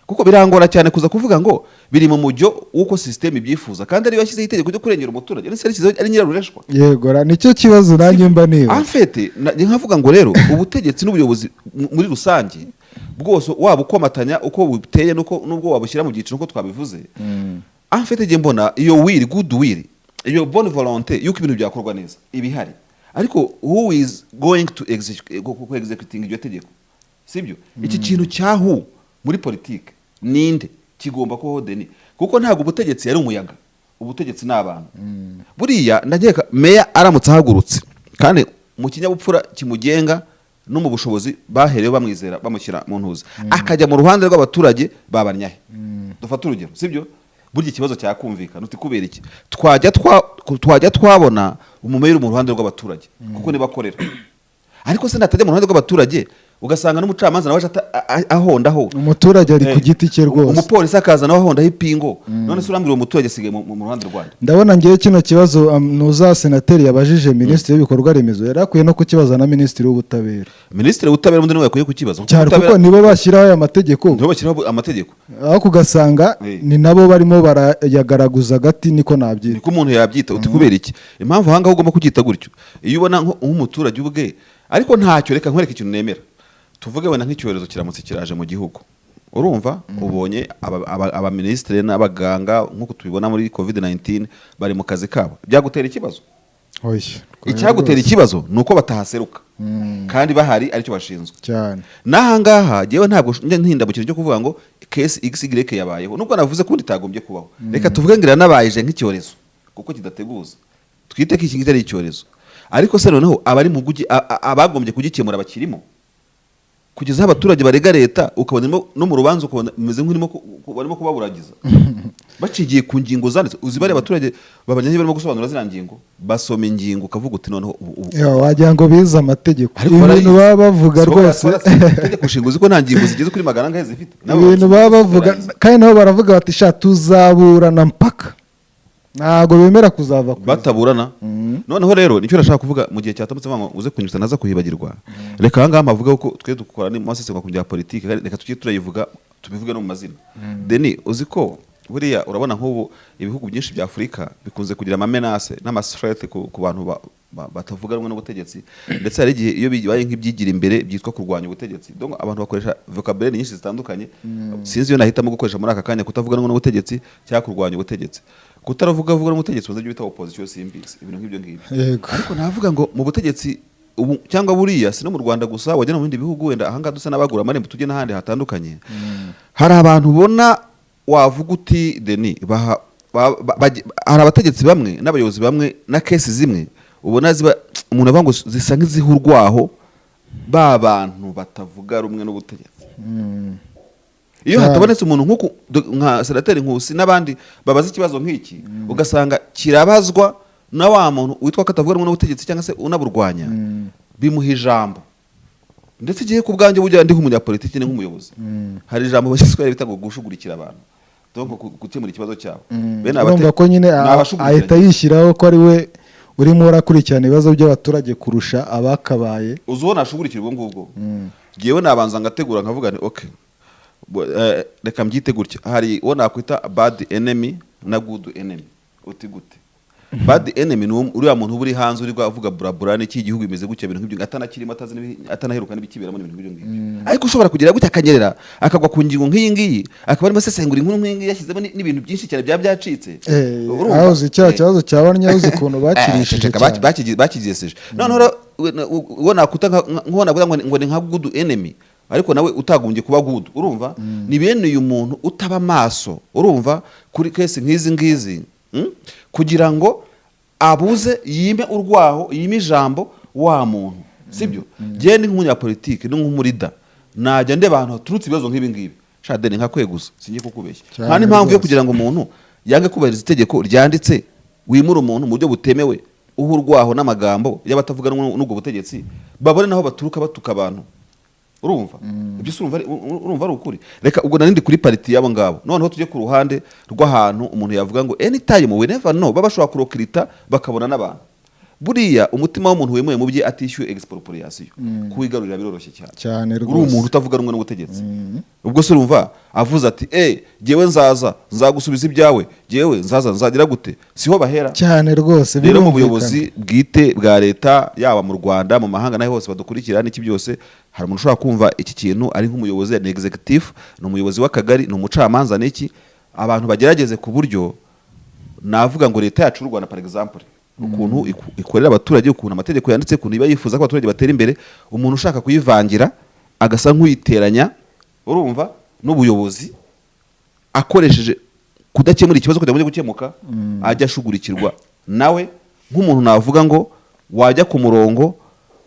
kuko birangora cyane kuza kuvuga ngo biri mu mujyo w'uko system ibyifuza kandi ariyo yashyizeho itegeko ryo kurengera umuturage, ndetse yarishyizeho ari nyirarureshwa. Yego ra, nicyo kibazo nanjye mba niba. En fait, njye nkavuga ngo rero ubutegetsi n'ubuyobozi muri rusange bwose, waba ukomatanya uko buteye nuko nubwo wabushyira mu byiciro uko twabivuze, en fait njye mbona iyo will, good will, iyo bonne volonté yuko ibintu byakorwa neza ibihari, ariko who is going to executing iryo tegeko? Sibyo? Iki kintu cyahu muri politike ninde kigomba kubaho, deni, kuko ntabwo ubutegetsi yari umuyaga, ubutegetsi ni abantu. Buriya ndakeka meya aramutse ahagurutse kandi mu kinyabupfura kimugenga no mu bushobozi baherewe bamwizera bamushyira mu ntuza, akajya mu ruhande rw'abaturage babanyahe, dufate urugero, sibyo? Burya ikibazo cyakumvikana uti kubera iki twajya twabona umumeya uri mu ruhande rw'abaturage, kuko niba akorera. Ariko se natajya mu ruhande rw'abaturage, ugasanga n'umucamanza nawe aje ahondaho Umuturage ari ku giti cye rwose. Umupolisi akaza nawe ahondaho ipingo. None se urambwira uwo muturage asigaye mu ruhande rwanyu? Ndabona ngewe kino kibazo nuza senateri yabajije minisitiri w'ibikorwa remezo, yari akwiye no kukibaza na minisitiri w'ubutabera. Minisitiri w'ubutabera ubundi niwe yakwiye kukibaza, kuko Cyane, kuko nibo bashyiraho aya mategeko. Nibo bashyiraho amategeko. Aho ugasanga ni nabo barimo barayagaraguza agati, niko nabyita. Niko umuntu yabyita. Uti kubera iki? Impamvu ahangaha ugomba kucyita gutyo, iyo ubona nk'umuturage ubwe, ariko ntacyo, reka nkwereke ikintu nemera. Tuvuge wenda nk'icyorezo kiramutse kiraje mu gihugu, urumva, ubonye abaminisitiri n'abaganga nk'uko tubibona muri COVID 19 bari mu kazi kabo, byagutera ikibazo? Oya. Icyagutera ikibazo ni uko batahaseruka kandi bahari, aricyo bashinzwe. Cyane. N'ahangaha jyewe ntabwo njya ntinda mu kintu cyo kuvuga ngo case XY yabayeho, nubwo navuze ko ubundi itagombye kubaho. Reka tuvuge ngo iranabayije nk'icyorezo kuko kidateguza, twite ko iki ngiki ari icyorezo. Ariko se noneho abari mu abagombye kugikemura bakirimo, kugeza aho abaturage barega leta, ukabona no mu rubanza ukabona bimeze nk'urimo barimo kubaburagiza bacigiye ku ngingo zanditse. Uzi bariya abaturage babanye barimo gusobanura ziriya ngingo, basoma ingingo ukavuga uti noneho ubu Ya, wagira ngo bize amategeko. Ariko Ibintu barayizi. baba bavuga Si bo rwose. Itegeko nshinga, uzi ko nta ngingo zigeze kuri 400 zifite? Nabo Ibintu baba bavuga. barayizi. Kandi nabo baravuga bati: "Sha, tuzaburana mpaka", ntabwo bemera kuzava ku Bataburana. Noneho rero nicyo nashaka kuvuga mu gihe cyatambutse, ngo uze kunyibutsa naza kuhibagirwa. Reka ahangaha mpavuga ko twe dukora ni mu masesengura ku bya politiki, kandi reka tujye turayivuga, tubivuge no mu mazina. Deni, uzi ko buriya urabona nk'ubu ibihugu byinshi bya Afurika bikunze kugira ama menaces n'ama threats ku bantu batavuga rumwe n'ubutegetsi, ndetse hari igihe iyo bibaye nk'ibyigira imbere byitwa kurwanya ubutegetsi. Donc abantu bakoresha vocabulaire nyinshi zitandukanye, sinzi iyo nahitamo gukoresha muri aka kanya, kutavuga rumwe n'ubutegetsi cyangwa kurwanya ubutegetsi. Kutaravuga vuga n'ubutegetsi ubanza ibyo bita opposition, simbizi, ibintu nk'ibyo ngibyo. Ariko navuga ngo mu butegetsi ubu cyangwa buriya, si no mu Rwanda gusa, wajya no mu bindi bihugu, wenda ahangaha dusa n'abagura amarembo tujye n'ahandi hatandukanye, hari abantu ubona wavuga uti deni baha hari abategetsi bamwe n'abayobozi bamwe na case zimwe ubona ziba umuntu avuga ngo zisa nk'iziha urwaho ba bantu batavuga rumwe n'ubutegetsi. Iyo hatabonetse umuntu nk'uku nka senateri Nkusi n'abandi babaza ikibazo nk'iki, ugasanga kirabazwa na wa muntu witwa ko atavuga rumwe n'ubutegetsi cyangwa se unaburwanya, bimuha ijambo. Ndetse igihe ku bwanjye burya ndi nk'umunyapolitiki, ni nk'umuyobozi, hari ijambo bashyizweho bita ngo gushugurikira abantu, donc gukemura ikibazo cyabo. Bene Urumva ko nyine ni abashugurikira. ahita yishyiraho ko ari we urimo urakurikirana ibibazo by'abaturage kurusha abakabaye. Uzi uwo nashugurikira ubwo ngubwo? Ngewe nabanza ngategura nkavuga nti okay, reka mbyite gutya: hari uwo nakwita bad enemy na good enemy. Uti gute bad enemy? Ni uriya muntu uba uri hanze uri avuga burabura n'iki, igihugu bimeze gutya, ibintu nk'ibyo, atanakirimo, atazi atanaheruka n'ibikiberamo n'ibintu nk'ibyo ngibyo, ariko ushobora kugira gutya akanyerera akagwa ku ngingo nk'iyi ngiyi, akaba arimo asesengura inkuru nk'iyi ngiyi, yashyizemo n'ibintu byinshi cyane byaba byacitse. Urumva? Aho uzi cya kibazo cya Banyazi, uzi ukuntu bakirishije Ceceka, cyane. Bakigesheje. Noneho rero, uwo nakwita nk'uwo navuga ngo ni nka good enemy, ariko nawe utagombye kuba good, urumva, ni bene uyu muntu utaba maso, urumva, kuri case nk'izi ngizi, Kugira ngo abuze, yime urwaho, yime ijambo wa muntu, sibyo? Njyewe ni nk'umunyapolitike, ni nk'umurida. Najya ndeba ahantu haturutse ibibazo nk'ibi ngibi, shadeni, nka kweguza, singiye kukubeshya. Cyane Nta n'impamvu yo rwose. kugira ngo umuntu yange kubahiriza itegeko ryanditse, wimure umuntu mu buryo butemewe, uha urwaho n'amagambo y'abatavuga rumwe n'ubwo butegetsi, babone naho baturuka batuka abantu. Urumva ibyo se? Urumva ari ukuri? Reka ubwo narindi kuri partie y'abo ngabo, noneho tujye ku ruhande rw'ahantu umuntu yavuga ngo anytime, we never know, baba bashobora kurecruita bakabona n'abantu. Buriya umutima w'umuntu wemewe mu bye atishyuye expropriation, kuwigarurira biroroshye cyane. Cyane Uri rwose. umuntu utavuga rumwe n'ubutegetsi, ubwo se urumva avuze ati: "Eh, jyewe nzaza nzagusubiza ibyawe, jyewe nzaza nzagira gute?" Siho bahera? Cyane rwose. Rero mu Birumvikana. buyobozi bwite bwa leta, yaba mu Rwanda, mu mahanga, n'aho hose badukurikira n'iki byose, hari umuntu ushobora kumva iki kintu ari nk'umuyobozi, ni executive, ni umuyobozi w'akagari, ni umucamanza, n'iki. Abantu bagerageze ku buryo navuga ngo leta yacu y'u Rwanda, par exemple, ukuntu ikorera abaturage, ukuntu amategeko yanditse, ukuntu iba yifuza ko abaturage batera imbere, umuntu ushaka kuyivangira agasa nk'uyiteranya, urumva, n'ubuyobozi akoresheje kudakemura ikibazo kugira ngo ujye gukemuka, ajya ashugurikirwa nawe nk'umuntu navuga ngo wajya ku murongo,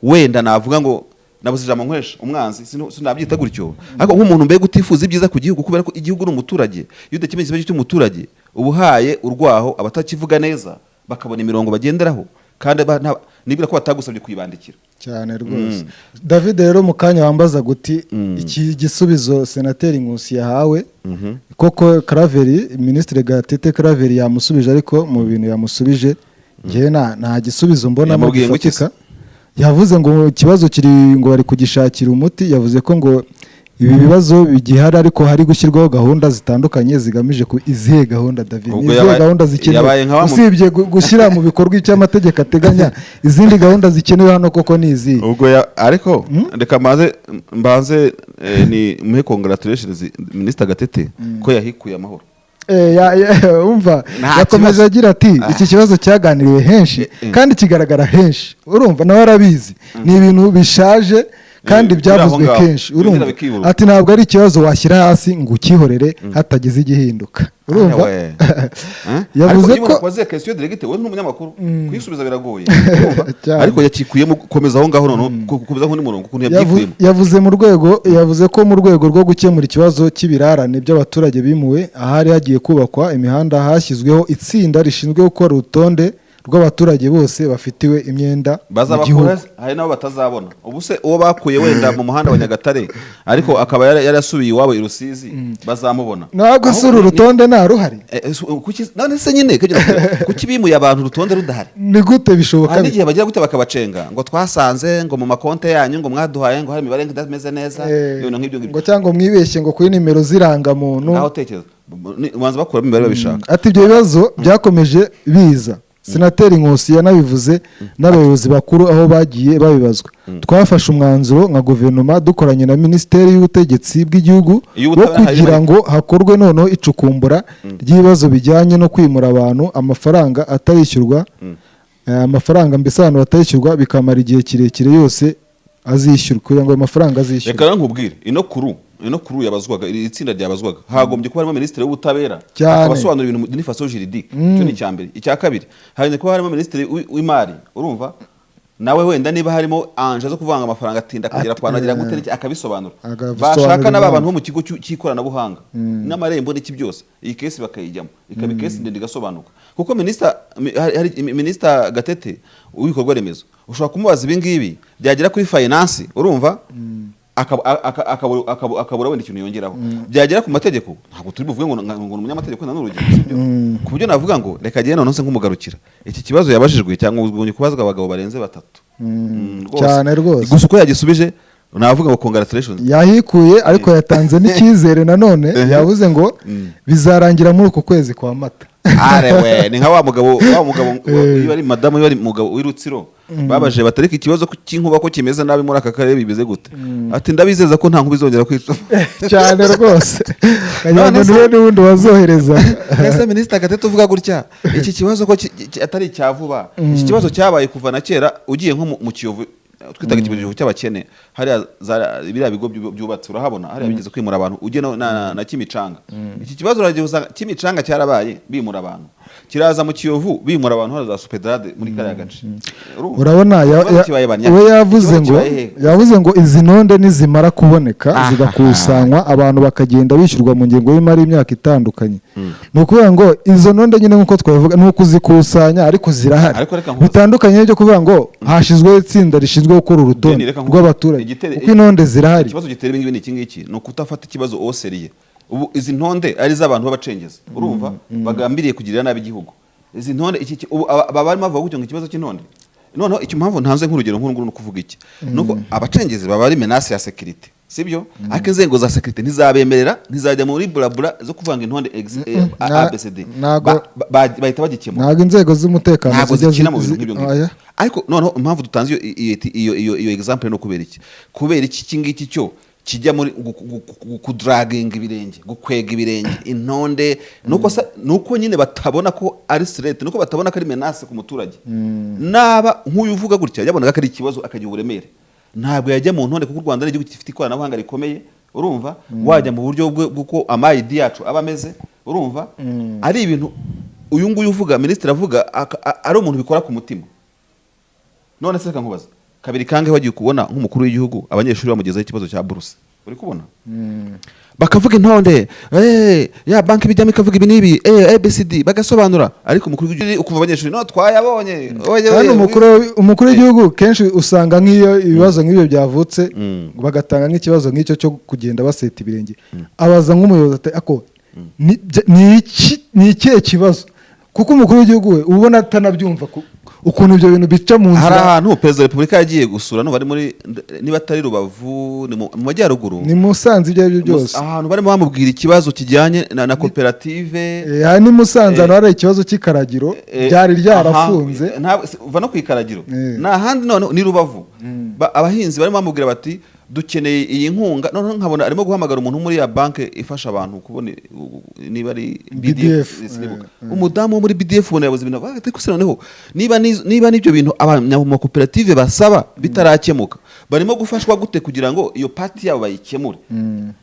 wenda navuga ngo nabuze ijambo nkoresha, umwanzi, sinabyita gutyo, ariko nk'umuntu mbega utifuza ibyiza ku gihugu, kubera ko igihugu ni umuturage. Iyo udakemuye ikibazo cy'umuturage, uba uhaye urwaho abatakivuga neza, bakabona imirongo bagenderaho, kandi nibwira ko batagusabye kuyibandikira. Cyane rwose, David. Rero mu kanya wambaza guti iki gisubizo senateri Nkusi yahawe koko, Karaveri, Minisitiri Gatete Karaveri yamusubije, ariko mu bintu yamusubije njyewe nta gisubizo mbonamo Yamubwiye ngo iki se? gifatika. Yavuze ngo ikibazo kiri, ngo bari kugishakira umuti. Yavuze ko ngo ibi bibazo bigihari, ariko hari gushyirwaho gahunda zitandukanye zigamije ku izihe gahunda, David? Ni Ubwo izihe gahunda zikenewe yabaye nka wa usibye gushyira mu bikorwa icyo amategeko ateganya? Izindi gahunda zikenewe hano koko ni izihe? Ubwo ariko reka mbanze ni muhe congratulations Minisita Gatete ko yahikuye amahoro. Umva, Nta yakomeje kibazo. agira ati iki kibazo cyaganiriwe henshi kandi kigaragara henshi. Urumva nawe arabizi, ni ibintu bishaje kandi Biri aho byavuzwe ngaho. kenshi. Bigira Urumva, bikibura. ati ntabwo ari ikibazo washyira hasi ngo ukihorere hatagize igihinduka. Urumva, Ewe. Eh? yavuze Ariko niba ko unakoze question directe, wowe n'umunyamakuru kuyisubiza biragoye. Urumva? Cyane. Ariko yakikuyemo, komeza aho ngaho noneho, komeza aho murongo ukuntu yabyikuyemo. Yavuze mu rwego, yavuze ko mu rwego rwo gukemura ikibazo cy'ibirarane by'abaturage bimuwe ahari hagiye kubakwa imihanda, hashyizweho itsinda rishinzwe gukora urutonde rw'abaturage bose bafitiwe imyenda mu gihugu. Bazabakura, hari n'abo batazabona. Ubu se uwo bakuye wenda mu muhanda wa Nyagatare, ariko akaba yarasubiye iwabo i Rusizi, bazamubona? Ntabwo se Ahubwo uru rutonde nta ruhari? None se nyine kuki bimuye abantu urutonde rudahari? Ni gute bishoboka? Hari n'igihe bagira gute bakabacenga ngo twasanze ngo mu makonte yanyu ngo mwaduhaye ngo hari imibare idameze neza, ibintu nk'ibyo ngibyo. Ngo cyangwa mwibeshye ngo kuri nimero z'irangamuntu. Ngaho tekereza, ubanza bakuramo imibare babishaka. Ati ibyo bibazo byakomeje biza, Senateri Nkusi yanabivuze n'abayobozi bakuru aho bagiye babibazwa. Twafashe umwanzuro nka guverinoma dukoranye na Minisiteri y'Ubutegetsi bw'Igihugu wo Iy'ubutabera harimo kugira ariko. ngo hakorwe noneho icukumbura ry'ibibazo bijyanye no kwimura abantu, amafaranga atarishyurwa, amafaranga mbese abantu batarishyurwa bikamara igihe kirekire, yose azishyurwa, kugira ngo ayo mafaranga azishyurwe. Reka rero nkubwire, ino kuru yabazwaga, iri tsinda ryabazwaga, hagombye kuba harimo minisitiri w'ubutabera, Cyane. akaba asobanura ibintu d'une façon juridique. Icyo ni icya mbere. Icya kabiri, hagombye kuba harimo minisitiri w'imari, urumva, nawe wenda niba harimo anje zo kuvanga amafaranga atinda akagera kwa agira gute n'iki, akabisobanura. Agasobanura Bashaka n'aba impamvu. bantu bo mu kigo cy'ikoranabuhanga n'amarembo n'iki byose, iyi case bakayijyamo, ikaba icase ndende igasobanuka, kuko minisita hari minisita Gatete w'ibikorwa remezo ushobora kumubaza ibi ngibi, byagera kuri finance, urumva, akabura wenda ikintu yongeraho. Byagera ku mategeko, ntabwo turi buvuge ngo ni umunyamategeko, wenda ni urugero, sibyo? Ku buryo navuga ngo reka agende noneho se nk'umugarukira iki kibazo yabajijwe, cyangwa ubonye kubazwa abagabo barenze batatu. Rwose. Cyane rwose. Gusa uko yagisubije navuga ngo congratulations. Yahikuye, ariko yatanze n'icyizere nanone. Yavuze ngo bizarangira muri uku kwezi kwa Mata. Arewe, ni nka wa mugabo iyo ari madamu, iyo ari umugabo w'i Rutsiro, babaje batarika ikibazo cy'inkuba ko kimeze nabi muri aka karere, bimeze gute? Ati ndabizeza ko nta nkuba izongera kwica. Cyane rwose, kagira ngo None se- niwe n'ubundi wazohereza. Ese Minisita Gatete uvuga gutya, iki kibazo ko atari icya vuba, iki kibazo cyabaye kuva na kera. Ugiye nko mu Kiyovu twitaga ikiyovu cy'abakene, hariya biriya bigo byubatse urahabona hariya bigeze kwimura abantu, ujye na Kimicanga, iki kibazo uragiye usanga Kimicanga cyarabaye, bimura abantu. Kiraza mu Kiyovu bimura abantu hano za Sopetrad muri kariya gace. Urumva? Urabona Ikibazo kibaye banya. we yavuze Ikibazo ngo kibaye hehe? Yavuze ngo izi ntonde nizimara kuboneka, zigakusanywa, abantu bakagenda bishyurwa mu ngengo y'imari y'imyaka itandukanye. Ni ukuvuga ngo izo ntonde nyine, nk'uko twabivuga, ni ukuzikusanya, ariko zirahari. Ariko reka nkubaze. Bitandukanye n'ibyo kuvuga ngo hashyizweho itsinda rishinzwe gukora urutonde Deni, reka nkubaze. rw'abaturage, kuko intonde zirahari. Ikibazo gitera ibingibi ni iki ngiki, ni ukutafata ikibazo au sérieux. Ubu izi ntonde ari iz'abantu b'abacengezi, urumva, bagambiriye kugirira nabi igihugu. Izi ntonde ubu aba barimo bavuga gutyo ngo ikibazo cy'intonde. Noneho icyo mpamvu ntanze nk'urugero nk'uru nguru ni ukuvuga iki? Ni uko abacengezi baba ari menace ya sécurité, sibyo? Ariko inzego za sécurité ntizabemerera, ntizajya muri burabura zo kuvanga intonde ABCD. Bahita bagikemura. Ntabwo inzego z'umutekano Ntabwo zijya zikina mu bintu nk'ibyo ngibyo. Oya. Ariko noneho impamvu dutanze iyo example ni ukubera iki? Kubera iki ngiki cyo kijya muri kudraginga ibirenge, gukwega ibirenge intonde, nuko nyine batabona ko ari threat, nuko batabona ko ari menace ku muturage. Naba nk'uyu uvuga gutya yabonaga ko ari ikibazo, akagira uburemere, ntabwo yajya mu ntonde, kuko u Rwanda ari igihugu gifite ikoranabuhanga rikomeye. Urumva, wajya mu buryo bw'uko ama ID yacu aba ameze. Urumva, ari ibintu uyu nguyu uvuga, minisitiri avuga, ari umuntu bikora ku mutima. None se reka nkubaze, kabiri kangahe wagiye kubona nk'umukuru w'igihugu abanyeshuri bamugezaho ikibazo cya buruse, uri kubona bakavuga intonde, ya banki bijyamo ikavuga ibi n'ibi, ABCD, bagasobanura, ariko umukuru w'igihugu ukumva abanyeshuri no twayabonye, oye, Kandi oye, umukuru w'igihugu kenshi usanga nk'iyo ibibazo nk'ibyo byavutse, bagatanga nk'ikibazo nk'icyo cyo kugenda baseta ibirenge, abaza nk'umuyobozi ati: "Ako ni ikihe kibazo?" Kuko umukuru w'igihugu we uba ubona atanabyumva ukuntu ibyo bintu bica mu Hari nzira. ahantu perezida wa repubulika yagiye gusura, nubu ari muri, niba atari Rubavu, ni mu majyaruguru. Ni Musanze, ibyo ari byo byose. Ahantu barimo bamubwira ikibazo kijyanye na koperative. Aha ni Musanze, ahantu hari ikibazo cy'ikaragiro ryari ryarafunze. Aha, uva no ku ikaragiro. Ni ahandi none ni Rubavu. Abahinzi barimo bamubwira bati: "Dukeneye iyi nkunga." Noneho nkabona arimo guhamagara umuntu muri ya banki ifasha abantu kubona, niba ari BDF, BDF, sinibuka. Umudamu wo muri BDF ubona yabuze ibintu avuga ati: "Ko se noneho niba n'ibyo bintu abanyamakoperative basaba bitarakemuka, barimo gufashwa gute kugira ngo iyo part yabo bayikemure?"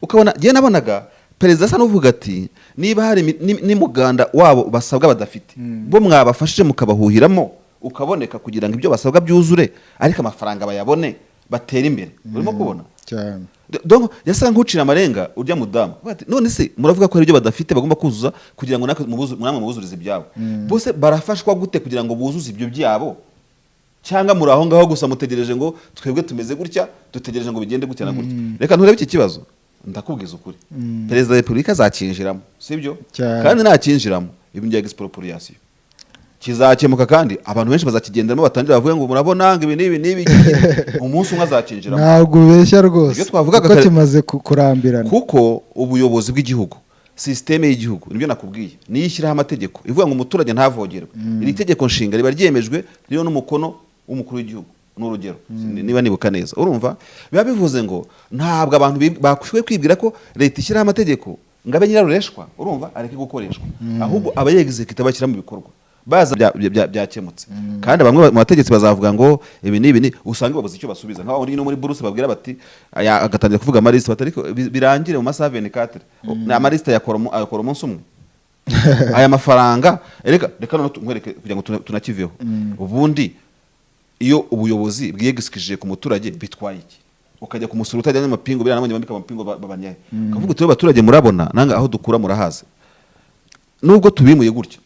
Ukabona njyewe nabonaga perezida asa n'uvuga ati: "Niba hari n'umuganda wabo basabwa badafite, bo mwabafashije mukabahuhiramo ukaboneka kugira ngo ibyo basabwa byuzure, ariko amafaranga bayabone, batere imbere." Urimo kubona? Cyane. Donc yasaga nk'ucira amarenga urya mudamu. Avuga ati: "None se muravuga ko hari ibyo badafite bagomba kuzuza kugira ngo namwe mubuzurize ibyabo, bose barafashwa gute kugira ngo buzuze ibyo byabo? Cyangwa muri aho ngaho gusa mutegereje ngo twebwe tumeze gutya, dutegereje ngo bigende gutya na gutya?" Reka nturebe iki kibazo, ndakubwiza ukuri, perezida wa repubulika azakinjiramo, sibyo? Cyane. Kandi nakinjiramo, ibintu bya expropriation kizakemuka, kandi abantu benshi bazakigenderamo, batangira bavuge ngo murabona ngo ibi n'ibi n'ibi. Umunsi umwe azakinjiramo. Ntabwo ubeshya rwose. Ibyo twavugaga Kuko kare. kimaze kurambirana. Kuko ubuyobozi bw'igihugu, système y'igihugu, nibyo nakubwiye, niyo ishyiraho amategeko ivuga ngo umuturage ntavogerwe. Iri tegeko nshinga riba ryemejwe, ririho n'umukono w'umukuru w'igihugu, ni urugero, niba nibuka neza. Urumva, biba bivuze ngo ntabwo abantu bakwiye kwibwira ko leta ishyiraho amategeko ngo abe nyirarureshwa, urumva, areke gukoreshwa, ahubwo aba yexécuta, bashyira mu bikorwa, baza byakemutse. Kandi bamwe mu bategetsi bazavuga ngo ibi n'ibi, ni usanga babuze icyo basubiza, nk'aho no muri buruse babwira bati agatangira kuvuga amalisite bati: "Ariko birangire mu masaha 24." Ni amalisite yakora umunsi umwe? Aya mafaranga, reka noneho nkwereke kugira ngo tunakiveho. Ubundi iyo ubuyobozi bwiyegisikije ku muturage bitwaye iki? Ukajya kumusura utajyanye amapingu, biriya nabonye bambika amapingu babanyaye, ukavuga uti: "Abaturage murabona nanga aho dukura murahazi, nubwo tubimuye gutya."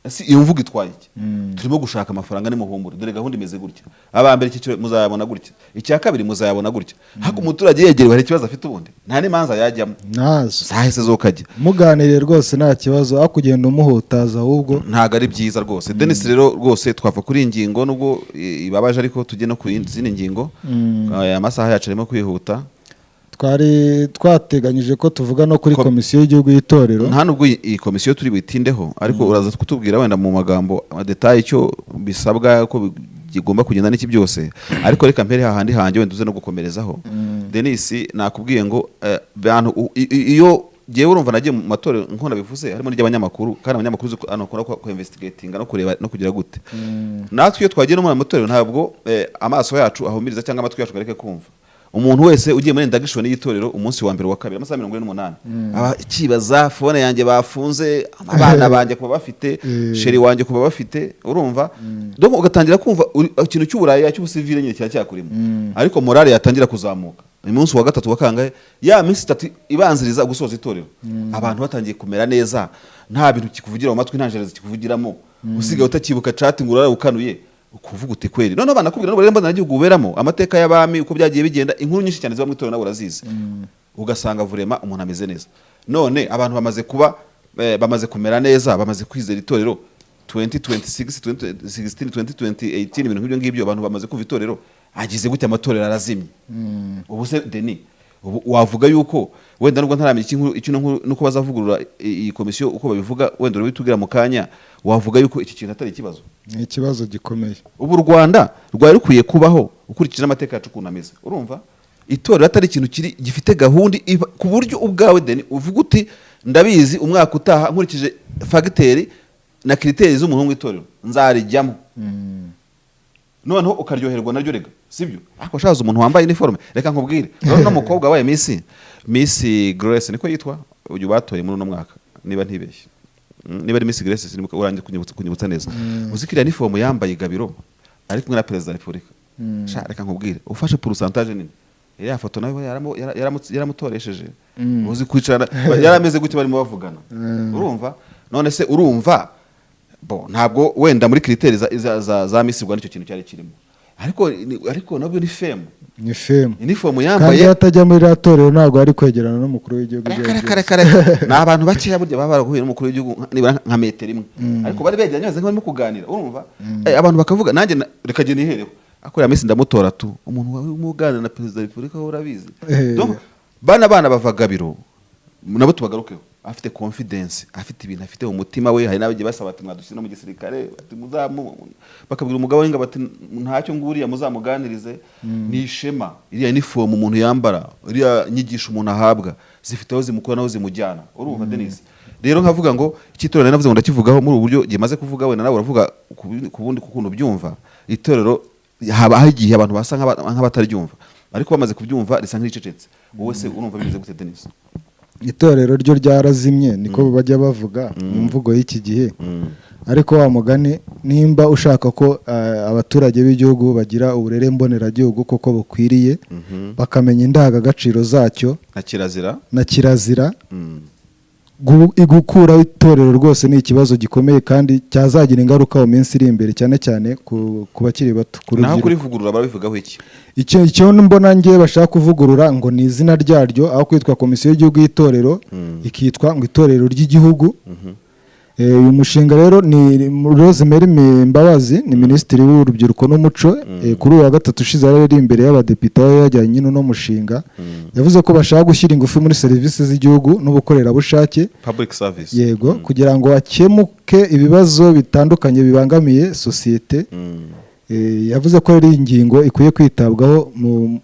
Ese iyo mvugo itwaye iki? "Turimo gushaka amafaranga, nimuhumure, dore gahunda imeze gutya, aba mbere icyiciro muzayabona gutya, icya kabiri muzayabona gutya." Ariko umuturage yegereye, hari ikibazo afite? Ubundi nta n'imanza yajyamo. Ntazo. Zahise zo kajya. Muganiriye rwose nta kibazo, aho kugenda umuhutaza ahubwo. Ntabwo ari byiza rwose. Denis, rero rwose twava kuri iyi ngingo nubwo ibabaje, ariko tujye no ku zindi ngingo. Aya masaha yacu arimo kwihuta. Twari twateganyije ko tuvuga no kuri Komisiyo y'Igihugu y'Itorero. Nta nubwo iyi komisiyo turi buyitindeho, ariko uraza kutubwira wenda mu magambo amadétails icyo bisabwa, ko bigomba kugenda n'iki byose. Ariko reka mpere hahandi hanjye, wenda uze no gukomerezaho. Denis, nakubwiye ngo bantu iyo jyewe urumva nagiye mu matorero, nko nabivuze, harimo n'iry'abanyamakuru, kandi abanyamakuru uzi ko hano bakunda ku investigatinga no kureba no kugira gute. Natwe iyo twagiye no muri aya matorero, ntabwo amaso yacu ahumiriza cyangwa amatwi yacu areke kumva. Umuntu wese ugiye muri induction y'itorero, umunsi wa mbere, wa kabiri, amasaha 48, aba akibaza: phone yanjye bafunze, abana banjye kuba bafite, chéri wanjye kuba bafite, urumva? Donc ugatangira kumva ikintu cy'uburaya, cy'ubusivile nyine kiba cyakurimo. Ariko morale yatangira kuzamuka umunsi wa gatatu, wa kangahe, ya minsi 3 ibanziriza gusoza itorero, abantu batangiye kumera neza, nta bintu kikuvugira mu matwi, nta njerezi kikuvugiramo, usigaye utakibuka chat ngo urara ukanuye, ukuvuga uti kweri. Noneho banakubwira n'uburere mboneragihugu buberamo, amateka y'abami uko byagiye bigenda, inkuru nyinshi cyane ziba mu itorero nawe urazizi, ugasanga vraiment umuntu ameze neza. None abantu bamaze kuba bamaze kumera neza, bamaze kwizera itorero 2026, 2016, 2018, ibintu nk'ibyo ngibyo, abantu bamaze kumva itorero, agize gute, amatorero arazimye. Ubu se Deni, ubu wavuga yuko wenda nubwo ntaramenya icyo nkuru nuko bazavugurura iyi komisiyo uko babivuga, wenda urabitubwira mu kanya, wavuga yuko iki kintu atari ikibazo? Ni ikibazo gikomeye. Ubu u Rwanda rwari rukwiye kubaho ukurikije amateka yacu ukuntu ameze, urumva itorero atari ikintu kiri gifite gahunda ku buryo ubwawe Deni uvuga uti: ndabizi, umwaka utaha nkurikije facteur na critères z'umuntu w'itorero nzarijyamo. Noneho ukaryoherwa naryo rega, sibyo? Ariko shaza umuntu wambaye uniforme, reka nkubwire, urabona umukobwa wabaye Miss Grace, niko yitwa, uyu batoye muri uno mwaka, niba ntibeshye, niba ari Miss Grace, sinibuka, urangiye kunyibutsa neza. Uzi ko iriya uniforme yambaye Gabiro ari kumwe na perezida wa repubulika? Sha reka nkubwire, ufashe pourcentage nini, iriya foto nawe yaramutoresheje. Uzi kwicarana yari ameze gutya barimo bavugana, urumva? None se urumva bo ntabwo wenda muri critères za Miss Rwanda icyo kintu cyari kirimo, ariko nabwo ni fame. Ni fame. Inifomu Kandi yambaye. iyo atajya muri iriya torero ntabwo ari kwegerana n'umukuru w'igihugu ibyo Reka ari reka byose. Reka reka, ni abantu bakeya burya baba barahuye n'umukuru w'igihugu nibura nka metero imwe, ariko bari begeranye bameze nk'abarimo kuganira, urumva? Abantu bakavuga nanjye reka jye nihereho, ariko uriya minsi ndamutora tu, umuntu wawe urimo uganira na perezida wa repubulika wowe urabizi. Donc, bana bana bava Gabiro nabo tubagarukeho, afite confidence, afite ibintu afite mu mutima we. Hari n'abagiye basaba ati: mwadushyire no mu gisirikare, ati muzamu, bakabwira umugabo w'ingabo ati: ntacyo nguriya muzamuganirize. Ni ishema iriya uniform umuntu yambara, iriya nyigisho umuntu ahabwa zifite aho zimukura n'aho zimujyana, urumva Denis? Rero nkavuga ngo icy'itorero nari navuze ngo ndakivugaho muri ubu buryo gimaze kuvuga, wenda nawe uravuga ku bundi kukuntu ubyumva. Itorero haba igihe abantu basa nk'abataryumva, ariko bamaze kubyumva risa nk'iricecetse. Wowe se urumva bimeze gute, Denis? Itorero ryo ryarazimye, niko bajya bavuga mu mvugo y'iki gihe. Ariko wa mugani, nimba ushaka ko abaturage b'igihugu bagira uburere mboneragihugu koko bukwiriye, bakamenya indangagaciro zacyo na kirazira, na kirazira, gukuraho itorero rwose ni ikibazo gikomeye kandi cyazagira ingaruka mu minsi iri imbere, cyane cyane ku bakiri bato, ku Naho rubyiruko. Kurivugurura barabivugaho iki? Icyo mbona ngiye bashaka kuvugurura ngo ni izina ryaryo, aho kwitwa Komisiyo y'Igihugu y'Itorero ikitwa ngo Itorero ry'Igihugu. Uyu mushinga rero ni Rosemary Mbabazi, ni Minisitiri w'Urubyiruko n'Umuco. Kuri uyu wa gatatu ushize yari ari imbere y'abadepite aho yajyanye nyine uno mushinga. Yavuze ko bashaka gushyira ingufu muri serivisi z'igihugu n'ubukorerabushake. Public service. Yego, kugira ngo hakemuke ibibazo bitandukanye bibangamiye sosiyete. Yavuze ko ari ingingo ikwiye kwitabwaho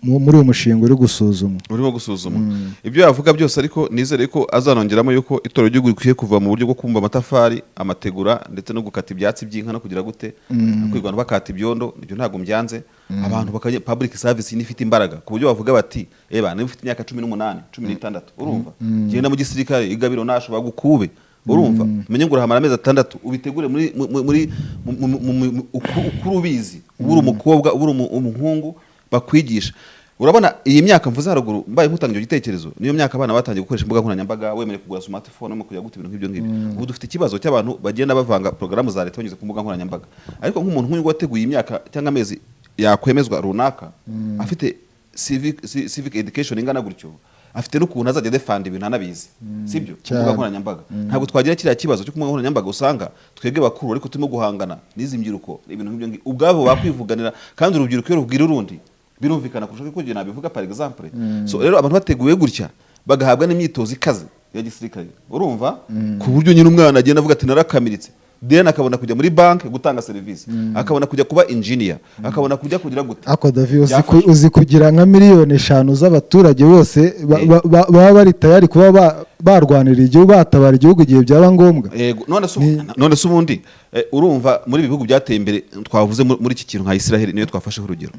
muri uyu mushinga uri gusuzumwa. Urimo gusuzuma. Ibyo yavuga byose, ariko nizere ko azanongeramo yuko itorero ry'igihugu rikwiye kuva mu buryo bwo kumva amatafari, amategura, ndetse no gukata ibyatsi by'inka no kugira gute, no kwirwanya bakata ibyondo. Ibyo ntabwo mbyanze. Abantu bakajya public service ifite imbaraga ku buryo bavuga bati: eba niba ufite imyaka 18, 16, urumva, genda mu gisirikare igabiro nasho bagukube, urumva, umenye ngo urahamara amezi 6, ubitegure muri mu- muri mu- mu- mu- mu- ukuri ubizi, uba uri umukobwa, uba uri umuhungu, bakwigisha. Urabona iyi myaka mvuze haruguru, mbaye nkutanga icyo gitekerezo, niyo myaka abana batangiye gukoresha imbuga nkoranyambaga, wemerewe kugura smartphone, wemerewe kujya gute, ibintu nk'ibyo ngibyo. Ubu dufite ikibazo cy'abantu bagenda bavanga porogaramu za leta banyuze ku mbuga nkoranyambaga. Ariko nk'umuntu nk'uyu wateguye imyaka cyangwa amezi yakwemezwa runaka, afite civic education ingana gutyo, afite n'ukuntu azajya defanda ibintu anabizi, sibyo? Ku mbuga nkoranyambaga ntabwo twagira kiriya kibazo cyo ku mbuga nkoranyambaga, usanga twebwe bakuru ariko turimo guhangana n'izi mbyiruko, ibintu nk'ibyo ngibyo, ubwabo bakwivuganira. Kandi urubyiruko iyo rubwira urundi birumvikana kurusha uko njye nabivuga, par exemple. So rero abantu bateguye gutya, bagahabwa n'imyitozo ikaze ya gisirikare, urumva, ku buryo nyine umwana agenda avuga ati: narakamiritse, then akabona kujya muri banki gutanga serivisi, akabona kujya kuba engineer, akabona kujya kugira gute. Ako Davi, uzi Byafasha. Uzi kugira nka miliyoni 5 z'abaturage bose baba bari tayari kuba barwanira igihugu, batabara igihugu igihe byaba ngombwa? Yego, none se ubundi urumva muri ibi bihugu byateye imbere twavuze muri iki kintu nka Israel, niyo twafasheho urugero.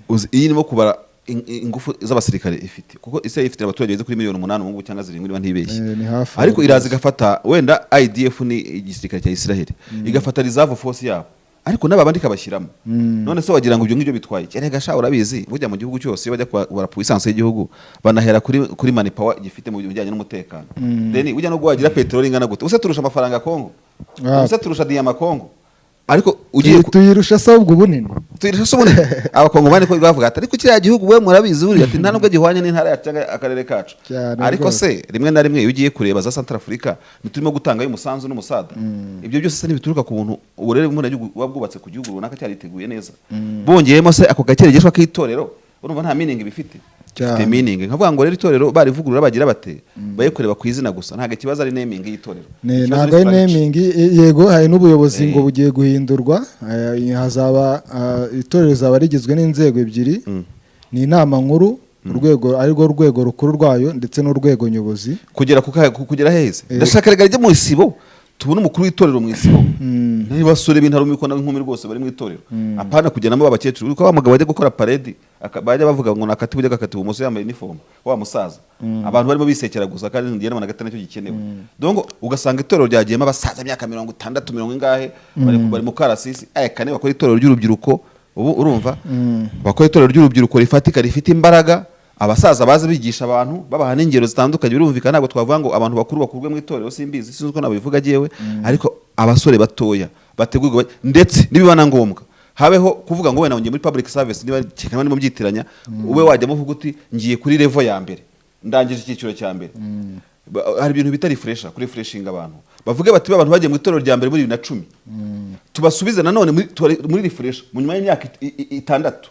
Uzi iyi irimo kubara ingufu z'abasirikare ifite, kuko Israel ifite abaturage bageze kuri miliyoni 8 ubu ngubu cyangwa 7 niba ntibeshye. Ni hafi Ariko aho iraza rwose. igafata wenda IDF, ni igisirikare cya Israel, igafata reserve force yabo, ariko n'aba bandi ikabashyiramo. None se wagira ngo ibyo ngibyo bitwaye iki? Erega sha, urabizi, burya mu gihugu cyose iyo bajya kubara puissance y'igihugu banahera kuri manpower gifite mu bijyanye n'umutekano. Then ujya no wagira peteroli ingana gute, use turusha amafaranga Kongo, use turusha diyama Kongo, ariko ugiye Tuyirusha se ahubwo ubunini? Tuyirusha se ubundi? Abakongomani ko bavuga ati: "Ariko kiriya gihugu we murabizi buriya," ati: "Nta nubwo gihwanye n'intara yacu cyangwa akarere kacu." Cyane Ariko rwose. se rimwe na rimwe iyo ugiye kureba za Centrafrica, ntiturimo gutangayo umusanzu n'umusada? Ibyo byose se ntibituruka ku buntu uburere mboneragihugu buba bwubatse ku gihugu runaka cyariteguye neza? Bongeyemo se ako gakeregeshwa k'itorero, urumva nta meaning bifite? Cyane. Bifite meaning. Nkavuga ngo rero itorero barivugurura bagira bate, baye kureba ku izina gusa. Ntabwo ikibazo ari naming y'itorero. Ikibazo Ntabwo ari ni structure. naming. Yego, hari n'ubuyobozi ngo bugiye guhindurwa. Hazaba itorero rizaba rigizwe n'inzego ebyiri, ni inama nkuru, urwego arirwo rwego rukuru rwayo, ndetse n'urwego nyobozi. Kugera ku kugera heze? Ndashaka rega rijye mu isibo, tubone umukuru w'itorero mu isibo, niba basore b'intarumikwa n'inkumi rwose bari mu itorero, apana kugenamo abakecuru, kuko wa mugabo bajya gukora parade bajya bavuga ngo nakati iburyo agakata ibumoso yambaye uniform, wa musaza, abantu barimo bisekera gusa, kandi ngiye nabona atari nacyo gikenewe. Donc ugasanga itorero ryagiyemo abasaza imyaka 60, mirongo ingahe, bari mu karasisi. Aya kane bakora itorero ry'urubyiruko ubu, urumva, bakora itorero ry'urubyiruko rifatika, rifite imbaraga, abasaza baza bigisha abantu, babaha n'ingero zitandukanye. Birumvikana, ntabwo twavuga ngo abantu bakuru bakurwe mu itorero, simbizi, sinzi uko nabivuga jyewe, ariko abasore batoya bategurwa, ndetse nibiba na ngombwa habeho kuvuga ngo wenda ngiye muri public service, niba cyangwa ndimo mbyitiranya, ube wajyamo uvuga uti: "Ngiye kuri level ya mbere, ndangije icyiciro cya mbere." Hari ibintu bita refresher, kuri refreshinga abantu, bavuge bati: "Abantu bagiye mu itorero rya mbere muri 2010, tubasubize nanone muri refresh mu nyuma y'imyaka 6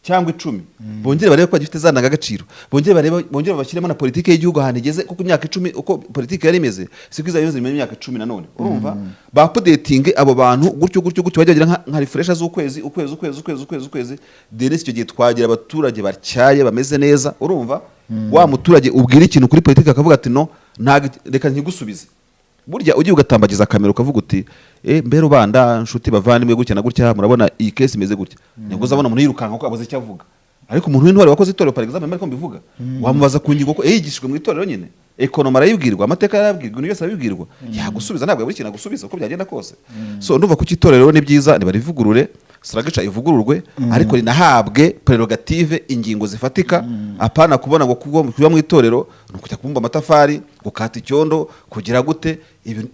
cyangwa 10, bongere barebe ko bagifite za ndangagaciro, bongere barebe, bongere babashyiremo na politiki y'igihugu ahantu igeze, kuko imyaka 10 uko politiki yari imeze siko izaba imeze nyuma y'imyaka 10 nanone." Urumva, ba updating abo bantu gutyo gutyo gutyo, bajya bagira nka refresher z'ukwezi, ukwezi, ukwezi, ukwezi, ukwezi, ukwezi. Denis, icyo gihe twagira abaturage batyaye, bameze neza. Urumva, wa muturage ubwira ikintu kuri politiki akavuga ati: "No, ntabwo, reka nkigusubize." Burya ugiye ugatambagiza kamera ukavuga uti: "Eh, mbe rubanda, nshuti bavandimwe, gutya na gutya, murabona iyi case imeze gutya," nibwo uzabona umuntu yirukanka kuko abuze icyo avuga. Ariko umuntu w'intwari wakoze itorero, par exemple, ariko mbivuga, wamubaza ku ngingo ko yigishijwe mu itorero nyine, économie arayibwirwa, amateka yarayabwirwa, ibintu byose arabibwirwa, yagusubiza, ntabwo yabura ikintu agusubiza uko byagenda kose. So ndumva ko itorero ni byiza, nibarivugurure, structure ivugururwe, ariko rinahabwe prérogative, ingingo zifatika, apana kubona ngo kuba mu itorero ni ukujya kubumba amatafari, gukata icyondo, kugira gute.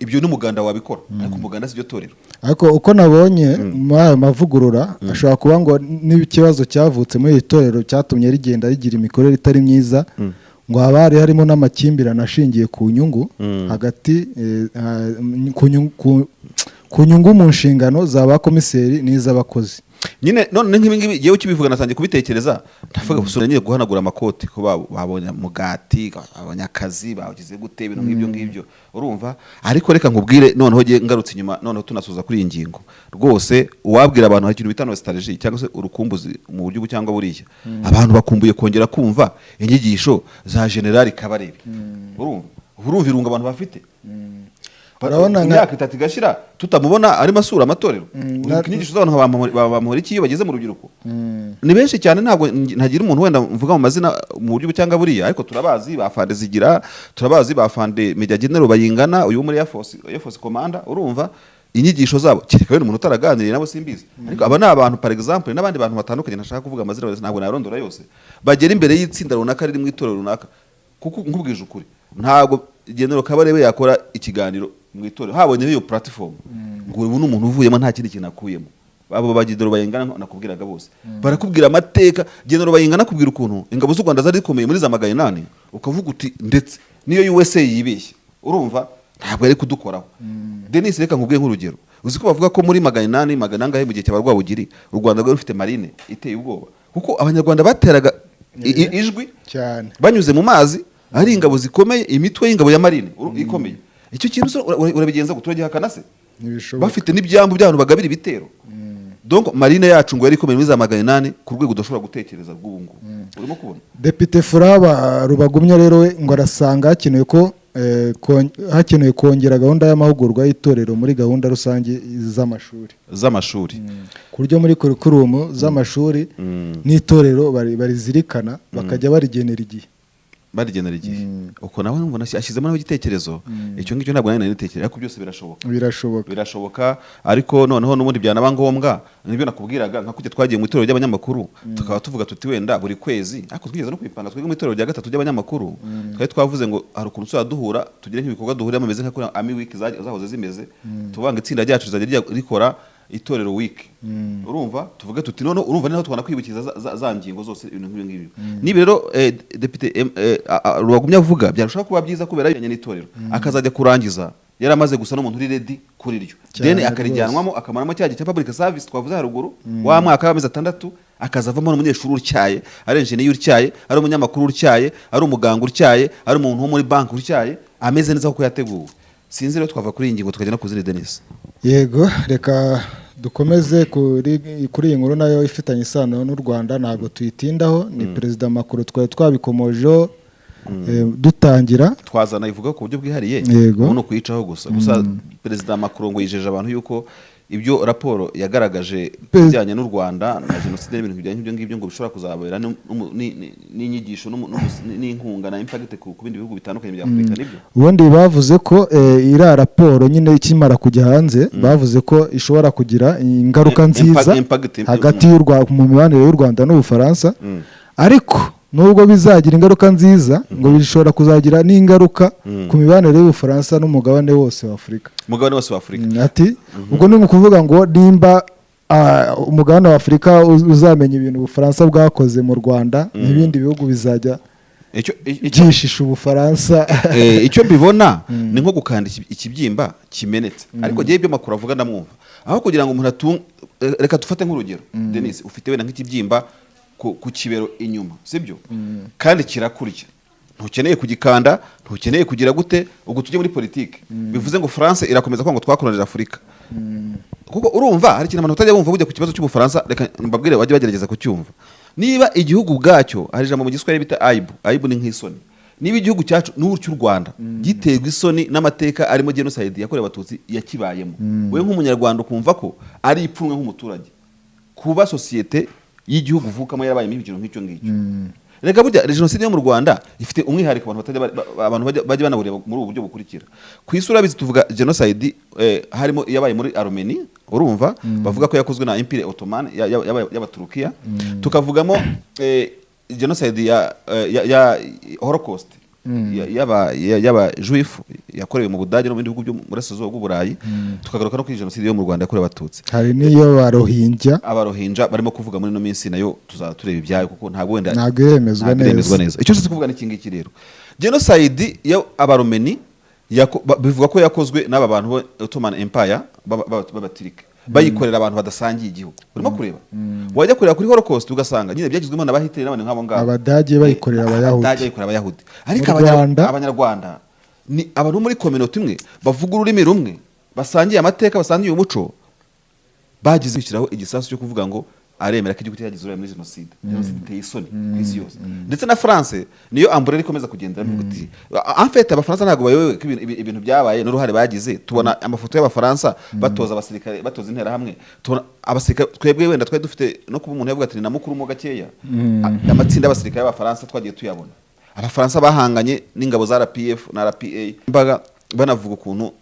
Ibyo n'umuganda wabikora, ariko umuganda si ryo torero. Ariko uko nabonye muri ayo mavugurura, ashobora kuba ngo n'ikibazo cyavutse muri iri torero cyatumye rigenda rigira imikorere itari myiza, ngo haba hari harimo n'amakimbirane ashingiye ku nyungu hagati ku nyungu mu nshingano za ba komiseri n'iz'abakozi. Nyine none nk'ibi ngibi yewe ukibivuga natangiye kubitekereza, ndavuga gusa nyine guhanagura amakoti ko babonye mugati, babonye akazi, bagize gute, ibintu nk'ibyo ngibyo, urumva. Ariko reka nkubwire noneho, ngiye ngarutse inyuma noneho tunasoza kuri iyi ngingo rwose, uwabwira abantu, hari ikintu bita nostalgie cyangwa se urukumbuzi mu buryo ubu cyangwa buriya. Abantu bakumbuye kongera kumva inyigisho za General Kabarebe. Urumva irungu abantu bafite. Urabona Imyaka 3 igashira tutamubona arimo asura amatorero. Inyigisho z'abantu nka ba Bamporiki iyo bageze mu rubyiruko ni benshi cyane. Ntabwo ntagira umuntu wenda mvuga mu mazina mu buryo cyangwa buriya, ariko turabazi ba Fande Zigira, turabazi ba Fande Major General Bayingana, uyu wo muri Air Force, Air Force Commander. Urumva inyigisho zabo, kereka wenda umuntu utaraganiriye nabo, simbizi, ariko aba ni abantu, par exemple, n'abandi bantu batandukanye ntashaka kuvuga amazina, ntabwo narondora yose, bagera imbere y'itsinda runaka riri mu itorero runaka. Kuko nkubwije ukuri, ntabwo General Kabarebe yakora ikiganiro mu itorero habonyeho iyo platform ngo ubu ni umuntu uvuyemo nta kindi kintu akuyemo. Abo ba General Bayingana nakubwiraga bose barakubwira amateka. General Bayingana akubwira ukuntu ingabo z'u Rwanda zari zikomeye muri za 800, ukavuga uti: "Ndetse niyo USA yibeshye, urumva ntabwo yari kudukoraho." Denis, reka nkubwiye nk'urugero. Uzi ko bavuga ko muri 800 magana angahe, mu gihe cya Rwabugiri, u Rwanda rwari rufite marine iteye ubwoba, kuko Abanyarwanda bateraga ijwi Cyane. banyuze mu mazi, ari ingabo zikomeye, imitwe y'ingabo ya marine ikomeye. Icyo kintu se urabigenza gute? Uragihakana se? Ntibishoboka. Bafite n'ibyambu by'abantu bagabira ibitero. Donc marine yacu ngo yari ikomeye muri za 800 ku rwego udashobora gutekereza rw'ubu ngubu, urimo kubona. Depite Furaba Rubagumya rero we ngo arasanga hakenewe ko hakenewe kongera gahunda y'amahugurwa y'itorero muri gahunda rusange z'amashuri, z'amashuri, ku buryo muri curriculum z'amashuri n'itorero barizirikana, bakajya barigenera igihe. Barigenera igihe. Uko nawe mbona ashyizemo nawe igitekerezo. Icyo ngicyo ntabwo nari nitekereje, ariko byose birashoboka. Birashoboka. Birashoboka, ariko noneho n'ubundi byanaba ngombwa, nibyo nakubwiraga, nka kujya twagiye mu itorero ry'abanyamakuru, tukaba tuvuga tuti wenda buri kwezi, ariko twigeze no kwipanga twebwe mu itorero rya gatatu ry'abanyamakuru. Twari twavuze ngo hari ukuntu tuzajya duhura, tugire nk'ibikorwa duhuriramo bimeze nka kuriya Army Week zahoze zimeze, tuvuga ngo itsinda ryacu rizajya rikora itorero week. Urumva, tuvuge tuti none urumva niho twanakwibukiza za ngingo zose, ibintu nk'ibi ngibi. Niba rero depite Rubagumya avuga, byarushaho kuba byiza kubera bijyanye n'itorero, akazajya kurangiza yaramaze gusa n'umuntu uri ready kuri ryo. Cyane. Then akarijyanwamo, akamaramo cya gihe cya public service twavuze haruguru, wa mwaka w'amezi 6, akazavamo n'umunyeshuri utyaye, ari engineer utyaye, ari umunyamakuru utyaye, ari umuganga utyaye, ari umuntu wo muri banki utyaye, ameze neza kuko yateguwe. Sinzi rero, twava kuri iyi ngingo tukajya no ku zindi, Denis. Yego, reka dukomeze kuri iyi nkuru nayo ifitanye isano n'u Rwanda. Ntabwo tuyitindaho, ni Perezida Macron, twari twabikomojeho dutangira. Twazana ivuga ku buryo bwihariye. Ubu ni ukuyicaho gusa. Gusa Perezida Macron ngo yijeje abantu yuko ibyo raporo yagaragaje ku bijyanye n'u Rwanda na jenoside n'ibintu bijyanye n'ibyo ngibyo ngo bishobora kuzabera n'inyigisho n'inkunga na impact ku bindi bihugu bitandukanye bya Afurika, nibyo? Ubundi bavuze ko iriya raporo nyine ikimara kujya hanze, bavuze ko ishobora kugira ingaruka nziza impact hagati mu mibanire y'u Rwanda n'Ubufaransa, ariko nubwo bizagira ingaruka nziza, ngo bishobora kuzagira n'ingaruka ku mibanire y'Ubufaransa n'umugabane wose wa Afurika. Umugabane wose wa Afurika. Ati ubwo ni ukuvuga ngo nimba umugabane wa Afurika uzamenya ibintu Ubufaransa bwakoze mu Rwanda, n'ibindi bihugu bizajya byishisha Ubufaransa. Icyo mbibona ni nko gukanda ikibyimba kimenetse, ariko ngewe ibyo Macron avuga ndamwumva. Aho kugira ngo umuntu reka dufate nk'urugero, Denis, ufite wenda nk'ikibyimba ku kibero inyuma, sibyo? Kandi kirakurya, ntukeneye kugikanda, ntukeneye kugira gute. Ubwo tujye muri politike, bivuze ngo France irakomeza kuvuga ngo twakoronije Afurika, kuko urumva hari ikintu abantu batajya bumva bujya ku kibazo cy'Ubufaransa. Reka mbabwire bajye bagerageza kucyumva. Niba igihugu ubwacyo, hari ijambo mu Giswahili bita aibu. Aibu ni nk'isoni. Niba igihugu cyacu n'ubu cy'u Rwanda giterwa isoni n'amateka arimo genocide yakorewe Abatutsi yakibayemo, wowe nk'Umunyarwanda ukumva ko ari ipfunwe nk'umuturage kuba sosiyete y'igihugu uvukamo yarabayemo ikintu nk'icyo ngicyo. Reka burya jenoside yo mu Rwanda ifite umwihariko, abantu batajya abantu bajya banawureba muri ubu buryo bukurikira. Ku isi urabizi, tuvuga genocide, harimo iyabaye muri Armenia, urumva, bavuga ko yakozwe na Empire Ottoman y'Abaturukiya, tukavugamo genocide ya Holocaust y'aba Juif yakorewe mu Budage no mu bindi bihugu byo mu burasirazuba bw'Uburayi, tukagaruka no kuri jenoside yo mu Rwanda yakorewe Abatutsi. Hari n'iyo Barohinja. Abarohinja barimo kuvuga muri ino minsi, nayo tuzaba tureba ibyayo, kuko ntabwo wenda Ntabwo iremezwa ntabwo iremezwa neza. neza. Icyo nshatse kuvuga ni iki ngiki rero: genocide y'Abaromeni bivuga ko yakozwe n'aba bantu bo Ottoman Empire b'Abatirike, bayikorera abantu badasangiye igihugu. Urimo kureba, wajya kureba kuri Holocaust ugasanga nyine byagizwemo na ba Hitler n'abandi nk'abo ngabo. Abadage bayikorera Abayahudi. Abadage bayikorera Abayahudi, ariko Mu Rwanda- Abanyarwanda ni abantu bo muri communauté imwe, bavuga ururimi rumwe, basangiye amateka, basangiye umuco, bagize kwishyiraho igisasu cyo kuvuga ngo aremera ko igihugu cyagize uruhare muri jenoside. Jenoside iteye isoni ku isi yose, ndetse na France niyo umbrella ikomeza kugendera ivuga iti en fait Abafaransa ntabwo bayobewe ko ibintu byabaye n'uruhare bagize. Tubona amafoto y'Abafaransa batoza abasirikare, batoza Interahamwe, tubona abasirikare. Twebwe wenda twari dufite no kuba umuntu yavuga ati ni na mukuru mo gakeya. Amatsinda y'abasirikare b'Abafaransa twagiye tuyabona, Abafaransa bahanganye n'ingabo za RPF na RPA, mbaga banavuga ukuntu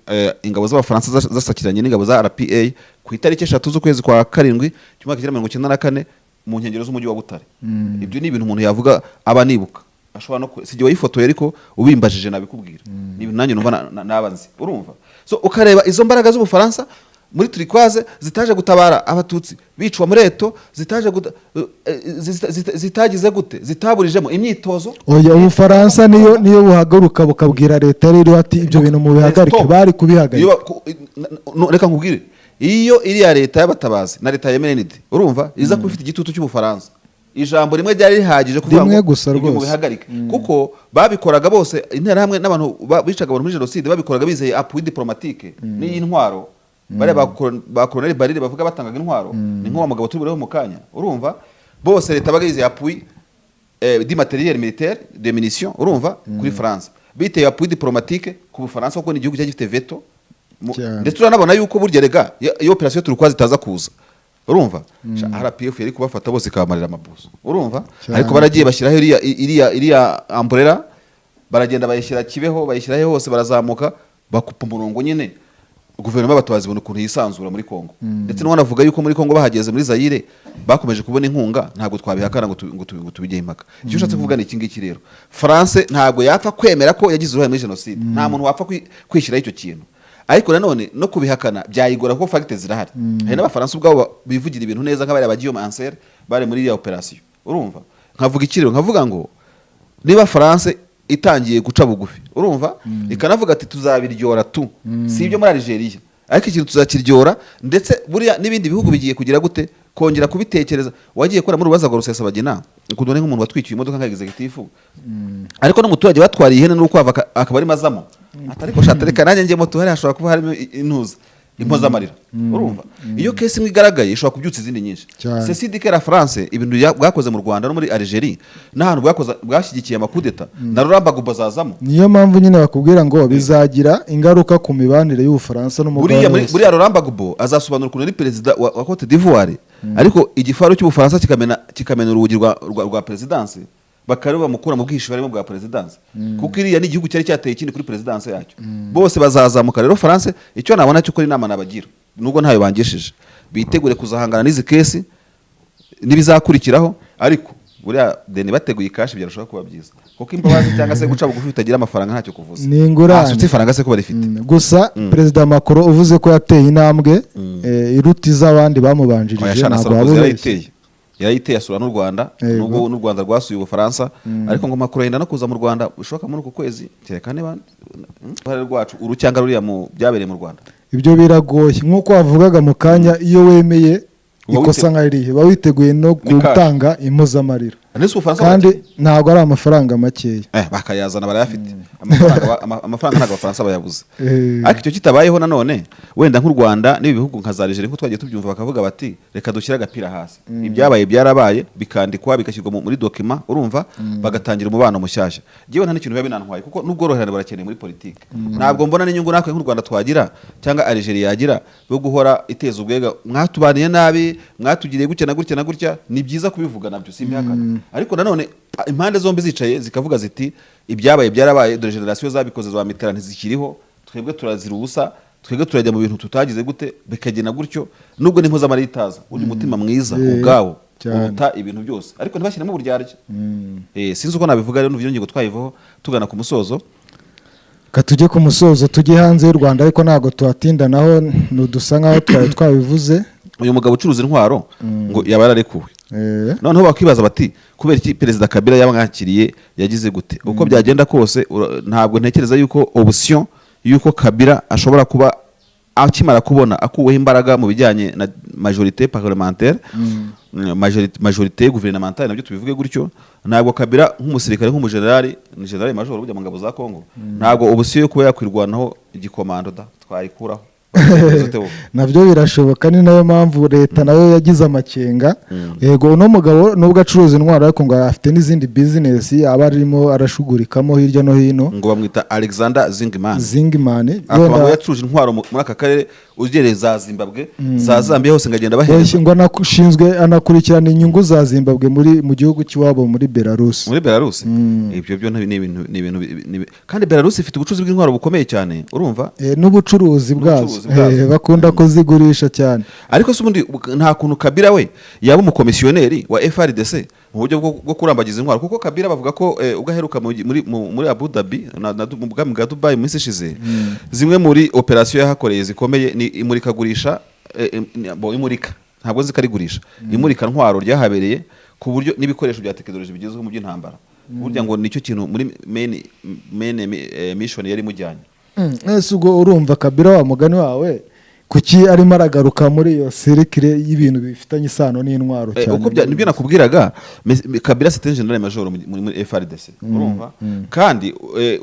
ingabo z'Abafaransa zasakiranye n'ingabo za RPA ku itariki 3 z'ukwezi kwa karindwi 1994 mu nkengero z'umujyi wa Butare. Ibyo ni ibintu umuntu yavuga aba nibuka, ashobora no si jye wayifotoye, ariko ubimbajije nabikubwira. Ni ibintu nanjye numva naba nzi. Urumva, so ukareba izo mbaraga z'Ubufaransa muri turquoise zitaje gutabara Abatutsi bicwa muri Eto, zitaje zitagize gute, zitaburijemo imyitozo. Oya, Ubufaransa niyo buhaguruka bukabwira leta rero ati ibyo bintu mubihagarike, Stop. bari kubihagarika. Iyo reka nkubwire, iyo iriya leta y'abatabazi na leta ya MND, urumva, iza kuba ifite igitutu cy'Ubufaransa, ijambo rimwe ryari rihagije kuvuga Rimwe ngo gusa ibyo rwose. mubihagarike, kuko babikoraga bose, Interahamwe n'abantu bicaga abantu muri jenoside, babikoraga bizeye appui diplomatique n'iy'intwaro. Bariya ba Colonel Barire bavuga batangaga intwaro, ni nk'uwa mugabo turi bureho mu kanya. Urumva, bose leta baga yizeye appui du matériel militaire, de munitions, urumva, kuri France. Biteye appui diplomatique ku Bufaransa, kuko ni igihugu cyari gifite veto. Cyane. Ndetse uranabona yuko burya rega iyo opération Turquoise itaza kuza, urumva, sha, RPF yari kubafata bose ikabamarira amabuso, urumva? Cyane. Ariko baragiye bashyiraho iriya umbrella, baragenda bayishyira Kibeho, bayishyiraho hose, barazamuka bakupa umurongo nyine. Guverinoma y'Abatabazi ibona ukuntu yisanzura muri Kongo. Ndetse n'uwanavuga yuko muri Kongo bahageze, muri Zayire, bakomeje kubona inkunga, ntabwo twabihakana ngo tubigeho impaka. Icyo ushatse kuvuga ni iki ngiki rero: France ntabwo yapfa kwemera ko yagize uruhare muri jenoside. Nta muntu wapfa kwishyiraho icyo kintu, ariko nanone no kubihakana byayigora kuko facts zirahari. Hari n'Abafaransa ubwabo bivugira ibintu neza, nk'abariya ba Guillaume Ancel bari muri iriya operation, urumva? Nkavuga iki rero? Nkavuga ngo niba France itangiye guca bugufi, urumva, ikanavuga ati tuzabiryora tu, si ibyo muri Algeria, ariko ikintu tuzakiryora. Ndetse buriya n'ibindi bihugu bigiye kugira gute? Kongera kubitekereza. Wagiye kora muri urubanza rwa Rusesabagina, ukuntu ni nk'umuntu watwikiye imodoka nka executive, ariko n'umuturage batwariye ihene n'urukwavu akaba arimo azamo ati ariko shata reka nanjye njye moto, hariya hashobora kuba harimo intuza impozamarira, urumva? Iyo case imwe igaragaye ishobora kubyutsa izindi nyinshi. Cyane. Ceci dit que la France, ibintu bwakoze mu Rwanda no muri Algeria n'ahantu bwakoze, bwashyigikiye amakudeta, na Laurent Gbagbo azazamo. Niyo mpamvu nyine bakubwira ngo bizagira ingaruka ku mibanire y'Ubufaransa n'umugabane Buriya wose. Buriya Laurent Gbagbo azasobanura ukuntu ari perezida wa Cote d'Ivoire, ariko igifaru cy'Ubufaransa kikamena urugi rwa perezidansi, bakaba bamukura mu bwihisho barimo bwa perezidansi, kuko iriya ni igihugu cyari cyateye ikindi kuri perezidansi yacyo. Bose bazazamuka rero. France, icyo nabona cyo kuri inama nabagira, nubwo ntayo bangishije, bitegure kuzahangana n'izi case n'ibizakurikiraho. Ariko buriya deni bateguye i cash byarushaho kuba byiza, kuko imbabazi cyangwa se guca bugufi bitagira amafaranga ntacyo kuvuza. Ni ingurane. Asutse ifaranga se ko barifite? Gusa Perezida Macron uvuze ko yateye intambwe iruta iz'abandi bamubanjirije, Oya, shana, ntabwo waba Sarkozy ubeshye. yarayiteye asura n'u Rwanda. Nubwo n'u Rwanda rwasuye Ubufaransa, ariko ngo Macron yenda no kuza mu Rwanda bishoboka muri uku kwezi, kereka niba uruhare rwacu uru cyangwa ruriya mu byabereye mu Rwanda. Ibyo biragoye, nk'uko wavugaga mu kanya, iyo wemeye Uba ikosa nka ririya uba witeguye no Ni cash. gutanga impozamarira. Ndetse Ubufaransa Kandi barakeneye. ntabwo ari amafaranga makeya. Bakayazana, barayafite amafaranga, amafaranga ntabwo Abafaransa bayabuze. Ariko icyo kitabayeho nanone, wenda nk'u Rwanda n'ibi bihugu nka za Algeria, nk'uko twagiye tubyumva, bakavuga bati reka dushyire agapira hasi, ibyabaye byarabaye, bikandikwa, bigashyirwa muri document, urumva, bagatangira umubano mushyashya. Njyewe nta n'ikintu biba binantwaye, kuko n'ubworoherane burakeneye muri politiki. Ntabwo mbona n'inyungu natwe nk'u Rwanda twagira cyangwa Algeria yagira yo guhora iteza ubwega: mwatubaniye nabi, mwatugiriye gutya na gutya na gutya. Ni byiza kubivuga nabyo, simpihakana, ariko nanone impande zombi zicaye zikavuga ziti ibyabaye byarabaye, dore génération zabikoze za Mitterrand ntizikiriho, twebwe turazira ubusa, twebwe turajya mu bintu tutagize gute, bikagenda gutyo. Nubwo n'impozamarira itaza, uri umutima mwiza ubwawo uruta ibintu byose, ariko ntibashyiremo uburyarya. Sinzi uko nabivuga rero. N'ubu ngingo twayivaho tugana ku musozo. Ka tujye ku musozo, tujye hanze y'u Rwanda, ariko ntabwo tuhatinda, naho ntudusa nkaho twari twabivuze. Uyu mugabo ucuruza intwaro ngo yaba yararekuwe. Noneho bakibaza bati kubera iki Perezida Kabila yamwakiriye, yagize gute? Uko byagenda kose, ntabwo ntekereza yuko option yuko Kabila ashobora kuba akimara kubona akuweho imbaraga mu bijyanye na majorité parlementaire, majorité gouvernementale, nabyo tubivuge gutyo, ntabwo Kabila nk'umusirikare, nk'umujenerali, ni general major ujya mu ngabo za Kongo, ntabwo option yo kuba yakwirwanaho igikomando da twayikuraho. Nabyo birashoboka, ni nayo mpamvu leta nayo yagize amakenga. Yego, uno mugabo nubwo acuruza intwaro, ariko ngo afite n'izindi bizinesi aba arimo arashugurikamo hirya no hino. Ngo bamwita Alexander Zingman. Zingman. Akaba ngo yacuruje intwaro muri aka karere, ugereye za Zimbabwe, za Zambia hose, ngo agenda bahereza. Ngo anashinzwe, anakurikirana inyungu za Zimbabwe muri mu gihugu cy'iwabo muri Belarus. Muri Belarus. Ibyo byo ni ibintu kandi Belarus ifite ubucuruzi bw'intwaro bukomeye cyane, urumva? N'ubucuruzi bwazo. N'ubucuruzi bwazo. Bakunda kuzigurisha cyane. Ariko se ubundi nta kuntu Kabila we yaba umukomisiyoneri wa FARDC mu buryo bwo kurambagiza intwaro? Kuko Kabila bavuga ko ubwo aheruka muri Abu Dhabi mu bwami bwa Dubai mu minsi ishize, zimwe muri operasiyo yahakoreye zikomeye ni imurikagurisha, bo imurika, ntabwo nzi ko arigurisha, imurika ntwaro ryahabereye, ku buryo n'ibikoresho bya tekinoloji bigezweho mu by'intambara. Burya ngo nicyo kintu muri main mission yari imujyanye. Ese ubwo urumva Kabila, wa mugani wawe, kuki arimo aragaruka muri iyo cercle y'ibintu bifitanye isano n'intwaro cyane? Uko nibyo nakubwiraga, Kabila c'est un général major muri FARDC, urumva? Kandi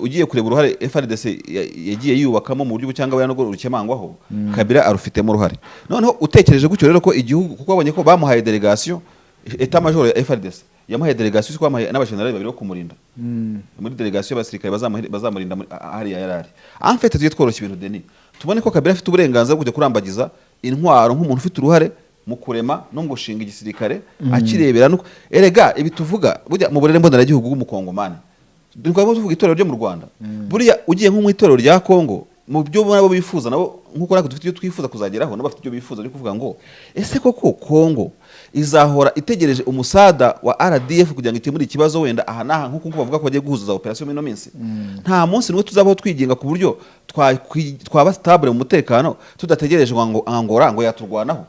ugiye kureba uruhare FARDC yagiye yubakamo mu buryo cyangwa buriya nubwo rukemangwaho, Kabila arufitemo uruhare. Noneho utekereje gutyo rero ko igihugu, kuko babonye ko bamuhaye delegation, état major ya FARDC. Yamuhaye délégation, siko? Yamuhaye n'abajenerali babiri bo kumurinda muri délégation y'abasirikare bazamurinda hariya yari ari. En fait, tujye tworoshya ibintu, Denis, tubone ko Kabila afite uburenganzira bwo kujya kurambagiza intwaro nk'umuntu ufite uruhare mu kurema no mu gushinga igisirikare akirebera. Nuko erega ibi tuvuga, burya mu burere mboneragihugu bw'umukongomani, twaba tuvuga itorero ryo mu Rwanda, buriya ugiye nko mu itorero rya Kongo, mu byo nabo bifuza, nabo nk'uko natwe dufite ibyo twifuza kuzageraho, nabo bafite ibyo bifuza byo kuvuga ngo: ese koko Kongo izahora itegereje umusada wa RDF kugira ngo ikemure ikibazo wenda aha n'aha, nk'uko bavuga ko bagiye guhuza za operation muri ino minsi? Nta munsi n'umwe tuzabaho twigenga ku buryo twaba stable mu mutekano, tudategereje ngo Angola ngo yaturwanaho?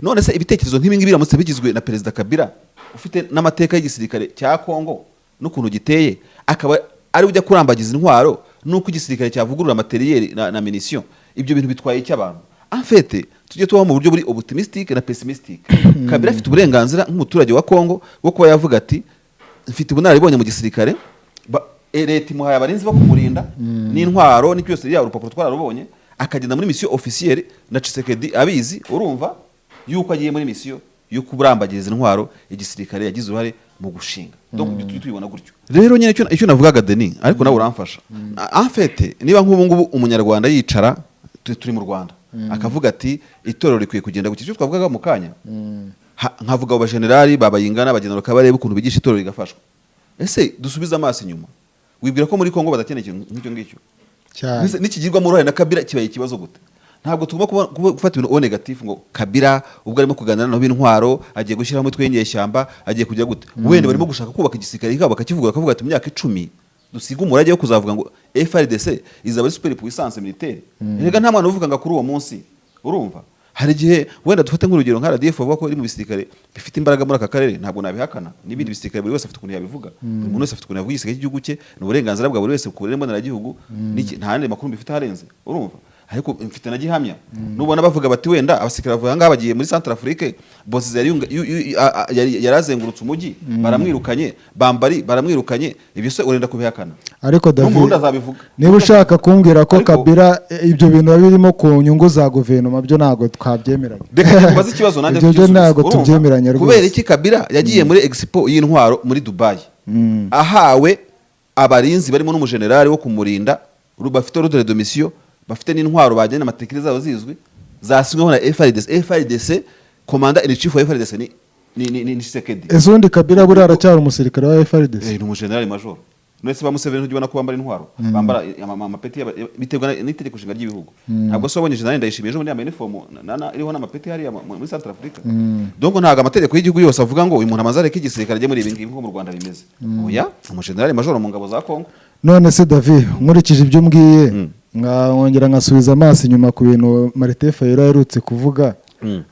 None se ibitekerezo nk'ibi ngibi biramutse bigizwe na Perezida Kabila, ufite n'amateka y'igisirikare cya Kongo n'ukuntu giteye, akaba ari ujya kurambagiza intwaro n'uko igisirikare cyavugurura matériel na munition, ibyo bintu bitwaye iki abantu? En fait, tujye tubaho mu buryo buri optimistique na pessimistique. Kabila afite uburenganzira nk'umuturage wa Kongo bwo kuba yavuga ati: mfite ubunararibonye mu gisirikare. Leta imuhaye abarinzi bo kumurinda n'intwaro n'icyo byose, yaba urupapuro twararubonye, akagenda muri mission officielle na Tshisekedi abizi. Urumva yuko agiye muri mission yo kurambagiriza intwaro igisirikare yagize uruhare mu gushinga. Donc ibyo tujye tubibona gutyo. Rero nyine icyo navugaga, Denis, ariko nawe uramfasha, en fait, niba nk'ubu ngubu umunyarwanda yicara, turi mu Rwanda, akavuga ati: itorero rikwiye kugenda gutya, icyo twavugaga mu kanya, nkavuga abo bajenerali babayingana bagenda bakabareba ukuntu bigisha itorero rigafashwa, ese dusubize amaso inyuma, wibwira ko muri Kongo badakeneye ikintu nk'icyo ngicyo? Cyane. Mbese nikigirwamo uruhare na Kabila kibaye ikibazo gute? Ntabwo tugomba gufata ibintu au négatif, ngo Kabila ubwo arimo kuganira nabo b'intwaro agiye gushyiraho umutwe w'inyeshyamba, agiye kujya gute. Wenda barimo gushaka kubaka igisirikare kabo, bakakivuga, bakavuga ati: mu myaka 10 dusiga umurage wo kuzavuga ngo FARDC izaba ari super puissance militaire. Erega nta mwana uvuga ngo kuri uwo munsi. Urumva hari igihe wenda dufate nk'urugero nka RDF, bavuga ko iri mu bisirikare bifite imbaraga muri aka karere. Ntabwo nabihakana, n'ibindi bisirikare, buri wese afite ukuntu yabivuga, buri muntu wese afite ukuntu yavuga igisirikare cy'igihugu cye, ni uburenganzira bwa buri wese ku burere mboneragihugu. Nta yandi makuru mbifite arenze, urumva, ariko mfite na gihamya. Nubona bavuga bati wenda abasirikare bavuye ahangaha bagiye muri Centrafrique, Bosize yari yunga- yu- yu- a- a- yari yari azengurutse umujyi, baramwirukanye, Bambari baramwirukanye, ibyo se urenda kubihakana? Ariko David, N'umurundi azabivuga. niba ushaka kumbwira ko Ariko- Kabila ibyo bintu biba birimo ku nyungu za guverinoma, byo ntabwo twabyemeranya. Reka tubaze ikibazo nanjye Ibyo byo tugisubize. ntabwo Urumva? tubyemeranya rwose. Kubera iki Kabila yagiye muri expo y'intwaro muri Dubai ahawe abarinzi barimo n'umujenerali wo kumurinda, bafite ordre de mission, bafite n'intwaro bagenda, matricule zabo zizwi, zasinyweho na FARDC? FARDC, commander in chief wa FARDC ni Tshisekedi. Ese ubundi Kabila buriya aracyari umusirikare wa FARDC? Ni umujenerali major. None se ba Museveni ntujya ubona ko bambara intwaro, bambara amapeti biterwa n'itegeko nshinga ry'ibihugu. Ntabwo se wabonye generali Ndayishimiye ejo bundi yambaye uniform iriho n'amapeti hariya muri Central Africa? Donc ntabwo amategeko y'igihugu yose avuga ngo uyu muntu amaze areke igisirikare ajye muri ibi ngibi nk'uko mu Rwanda bimeze. Oya, umujenerali major mu ngabo za Kongo. None se David, nkurikije ibyo umbwiye, nkongera nkasubiza amaso inyuma ku bintu Martin Fayulu aherutse kuvuga,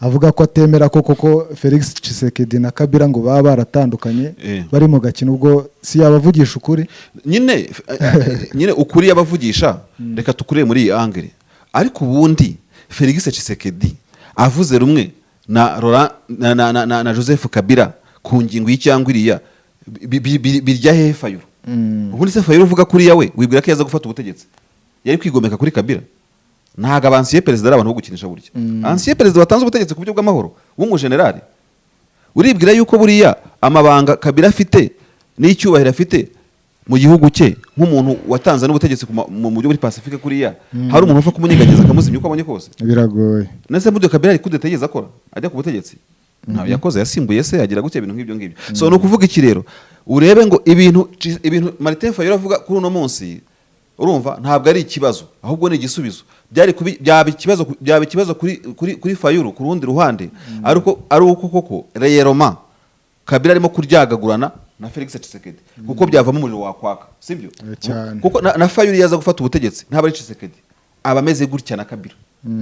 avuga ko atemera ko koko Felix Tshisekedi na Kabila ngo baba baratandukanye, bari mu gakino, ubwo si yabavugisha ukuri? Nyine ukuri yabavugisha, reka tukurebe muri iyi angle. Ariko ubundi Felix Tshisekedi avuze rumwe na Laurent na Joseph Kabila ku ngingo y'icyangwa iriya, birya hehe Fayulu? Ubundi se Fayulu uvuga kuriya, we wibwira ko yaza gufata ubutegetsi yari kwigomeka kuri Kabila? Ntabwo aba ancien perezida ari abantu bo gukinisha burya. Ancien perezida watanze ubutegetsi ku buryo bw'amahoro w'umujenerali, uribwira yuko buriya amabanga Kabila afite n'icyubahiro afite mu gihugu cye nk'umuntu watanze n'ubutegetsi mu buryo buri pacifique kuriya, hari umuntu upfa kumunyeganyeza akamuzimya uko abonye kose? Biragoye. Nese buryo Kabila hari kudeta yigeze akora ajya ku butegetsi? Ntabwo yakoze, yasimbuye se, agira gutya, ibintu nk'ibyo ngibyo. So ni ukuvuga iki rero? Urebe ngo ibintu Martin Fayulu avuga kuri uno munsi, urumva, ntabwo ari ikibazo, ahubwo ni igisubizo. Byari kubi, byaba ikibazo kuri Fayulu ku rundi ruhande, ariko ari uko koko réellement Kabila arimo kuryagagurana na Felix Tshisekedi, kuko byavamo umuriro wakwaka, sibyo? Cyane. Kuko na Fayulu yaza gufata ubutegetsi, ntabwo ari Tshisekedi aba ameze gutya na Kabila.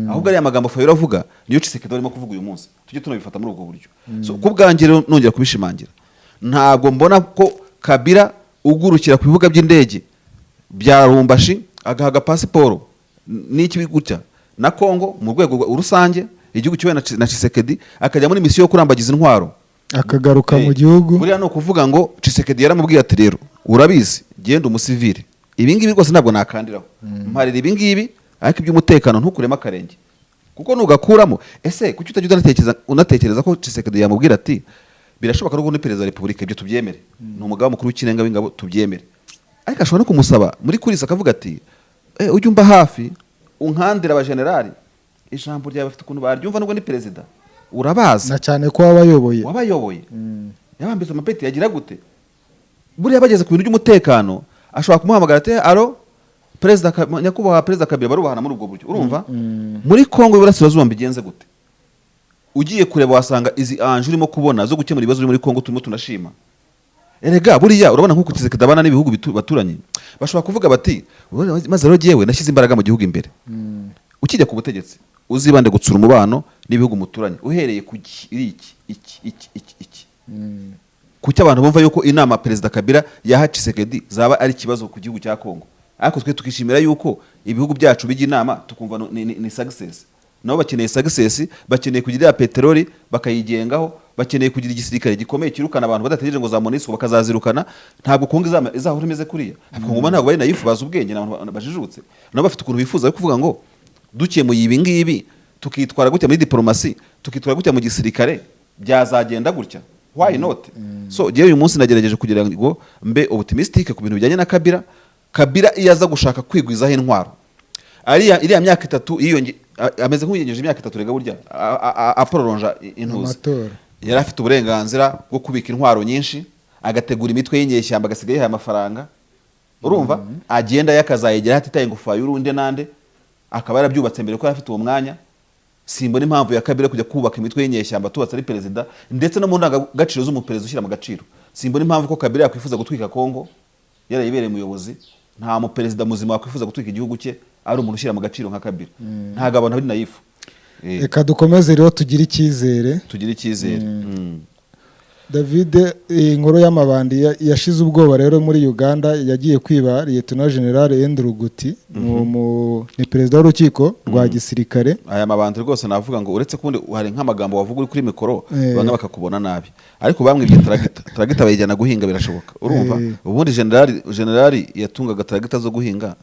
Ahubwo ariya magambo Fayulu avuga niyo Tshisekedi arimo kuvuga uyu munsi, tujye tunabifata muri ubwo buryo. So ku bwanjye rero, nongera kubishimangira, ntabwo mbona ko Kabila ugurukira ku bibuga by'indege bya Lubumbashi agahaga pasiporo n'iki gutya na Kongo mu rwego rusange, igihugu kiwe na Tshisekedi, akajya muri misiyo yo kurambagiza intwaro, akagaruka mu gihugu. Buriya ni ukuvuga ngo Tshisekedi yaramubwiye ati: rero urabizi, genda umusivile, ibi ngibi rwose ntabwo nakandiraho, mparira ibi ngibi, ariko iby'umutekano ntukuremo akarenge, kuko nugakuramo. Ese kuki utajya unatekereza ko Tshisekedi yamubwira ati: Birashoboka ko ni perezida wa repubulika, ibyo tubyemere, ni umugaba mukuru w'ikirenga w'ingabo, tubyemere. Ariko ashobora no kumusaba muri coulisses akavuga ati: "Ujye umba hafi, unkandira abajenerali, ijambo ryawe bafite ukuntu baryumva, nubwo ni perezida urabazi." Na cyane ko wabayoboye. Wabayoboye, yabambitse amapeti, yagira gute? Buriya bageze ku bintu by'umutekano ashobora kumuhamagara ati: "Allô perezida, nyakubahwa perezida Kabila." Barubahana muri ubwo buryo, urumva? Muri Kongo y'Iburasirazuba mbigenze gute? Ugiye kureba wasanga izi enjeux urimo kubona zo gukemura ibibazo biri muri Kongo turimo tunashima. Erega buriya urabona nk'uko Tshisekedi abana n'ibihugu baturanye, bashobora kuvuga bati: "Maze rero jyewe nashyize imbaraga mu gihugu imbere." Ukijya ku butegetsi uzibande gutsura umubano n'ibihugu muturanye, uhereye ku iki, iki, iki, iki, iki. Kuki abantu bumva yuko inama perezida Kabila yaha Tshisekedi zaba ari ikibazo ku gihugu cya Kongo, ariko twe tukishimira yuko ibihugu byacu bijya inama, tukumva ni success? Nabo bakeneye success, bakeneye kugira ya peteroli bakayigengaho, bakeneye kugira igisirikare gikomeye kirukana abantu badategereje ngo za MONUSCO bakazazirukana. Ntabwo Kongo izahora imeze kuriya. Abakongomani ntabwo bari naïfs, bazi ubwenge, ni abantu bajijutse. Nabo bafite ukuntu bifuza kuvuga ngo dukemuye ibi ngibi, tukitwara gutya muri diplomasi, tukitwara gutya mu gisirikare, byazagenda gutya, why not? So jyewe uyu munsi nagerageje kugira ngo mbe optimistic ku bintu bijyanye na Kabila. Kabila iyo aza gushaka kwigwizaho intwaro, ariya iriya myaka 3 yiyonge, ameze nk'uwiyengeje imyaka 3. Rega burya aporonja intuzi Amatora. Yari afite uburenganzira bwo kubika intwaro nyinshi, agategura imitwe y'inyeshyamba, agasiga yihaye amafaranga, urumva? Agenda yakazayegera hatitaye ngo Fayulu nande, akaba yarabyubatse mbere ko yari afite uwo mwanya. Simbona impamvu ya Kabila kujya kubaka imitwe y'inyeshyamba tubatse ari perezida, ndetse no mu ndangagaciro z'umuperezida ushyira mu gaciro. Simbona impamvu ko Kabila yakwifuza gutwika Kongo yarayibereye umuyobozi. Nta muperezida muzima wakwifuza gutwika igihugu cye ari umuntu ushyira mu gaciro nka Kabila. Ntabwo abantu bari naïfs. Reka dukomeze rero, tugire icyizere. Tugire icyizere. David, iyi nkuru y'amabandi yashize ubwoba rero muri Uganda, yagiye kwiba Lieutenant General Andrew Guti, ni perezida w'urukiko rwa gisirikare. Aya mabandi rwose navuga ngo uretse kundi hari nk'amagambo wavuga uri kuri mikoro bamwe bakakubona nabi, ariko bamwibye taragita. Taragita bayijyana guhinga, birashoboka, urumva? Ubundi generali yatungaga taragita zo guhinga,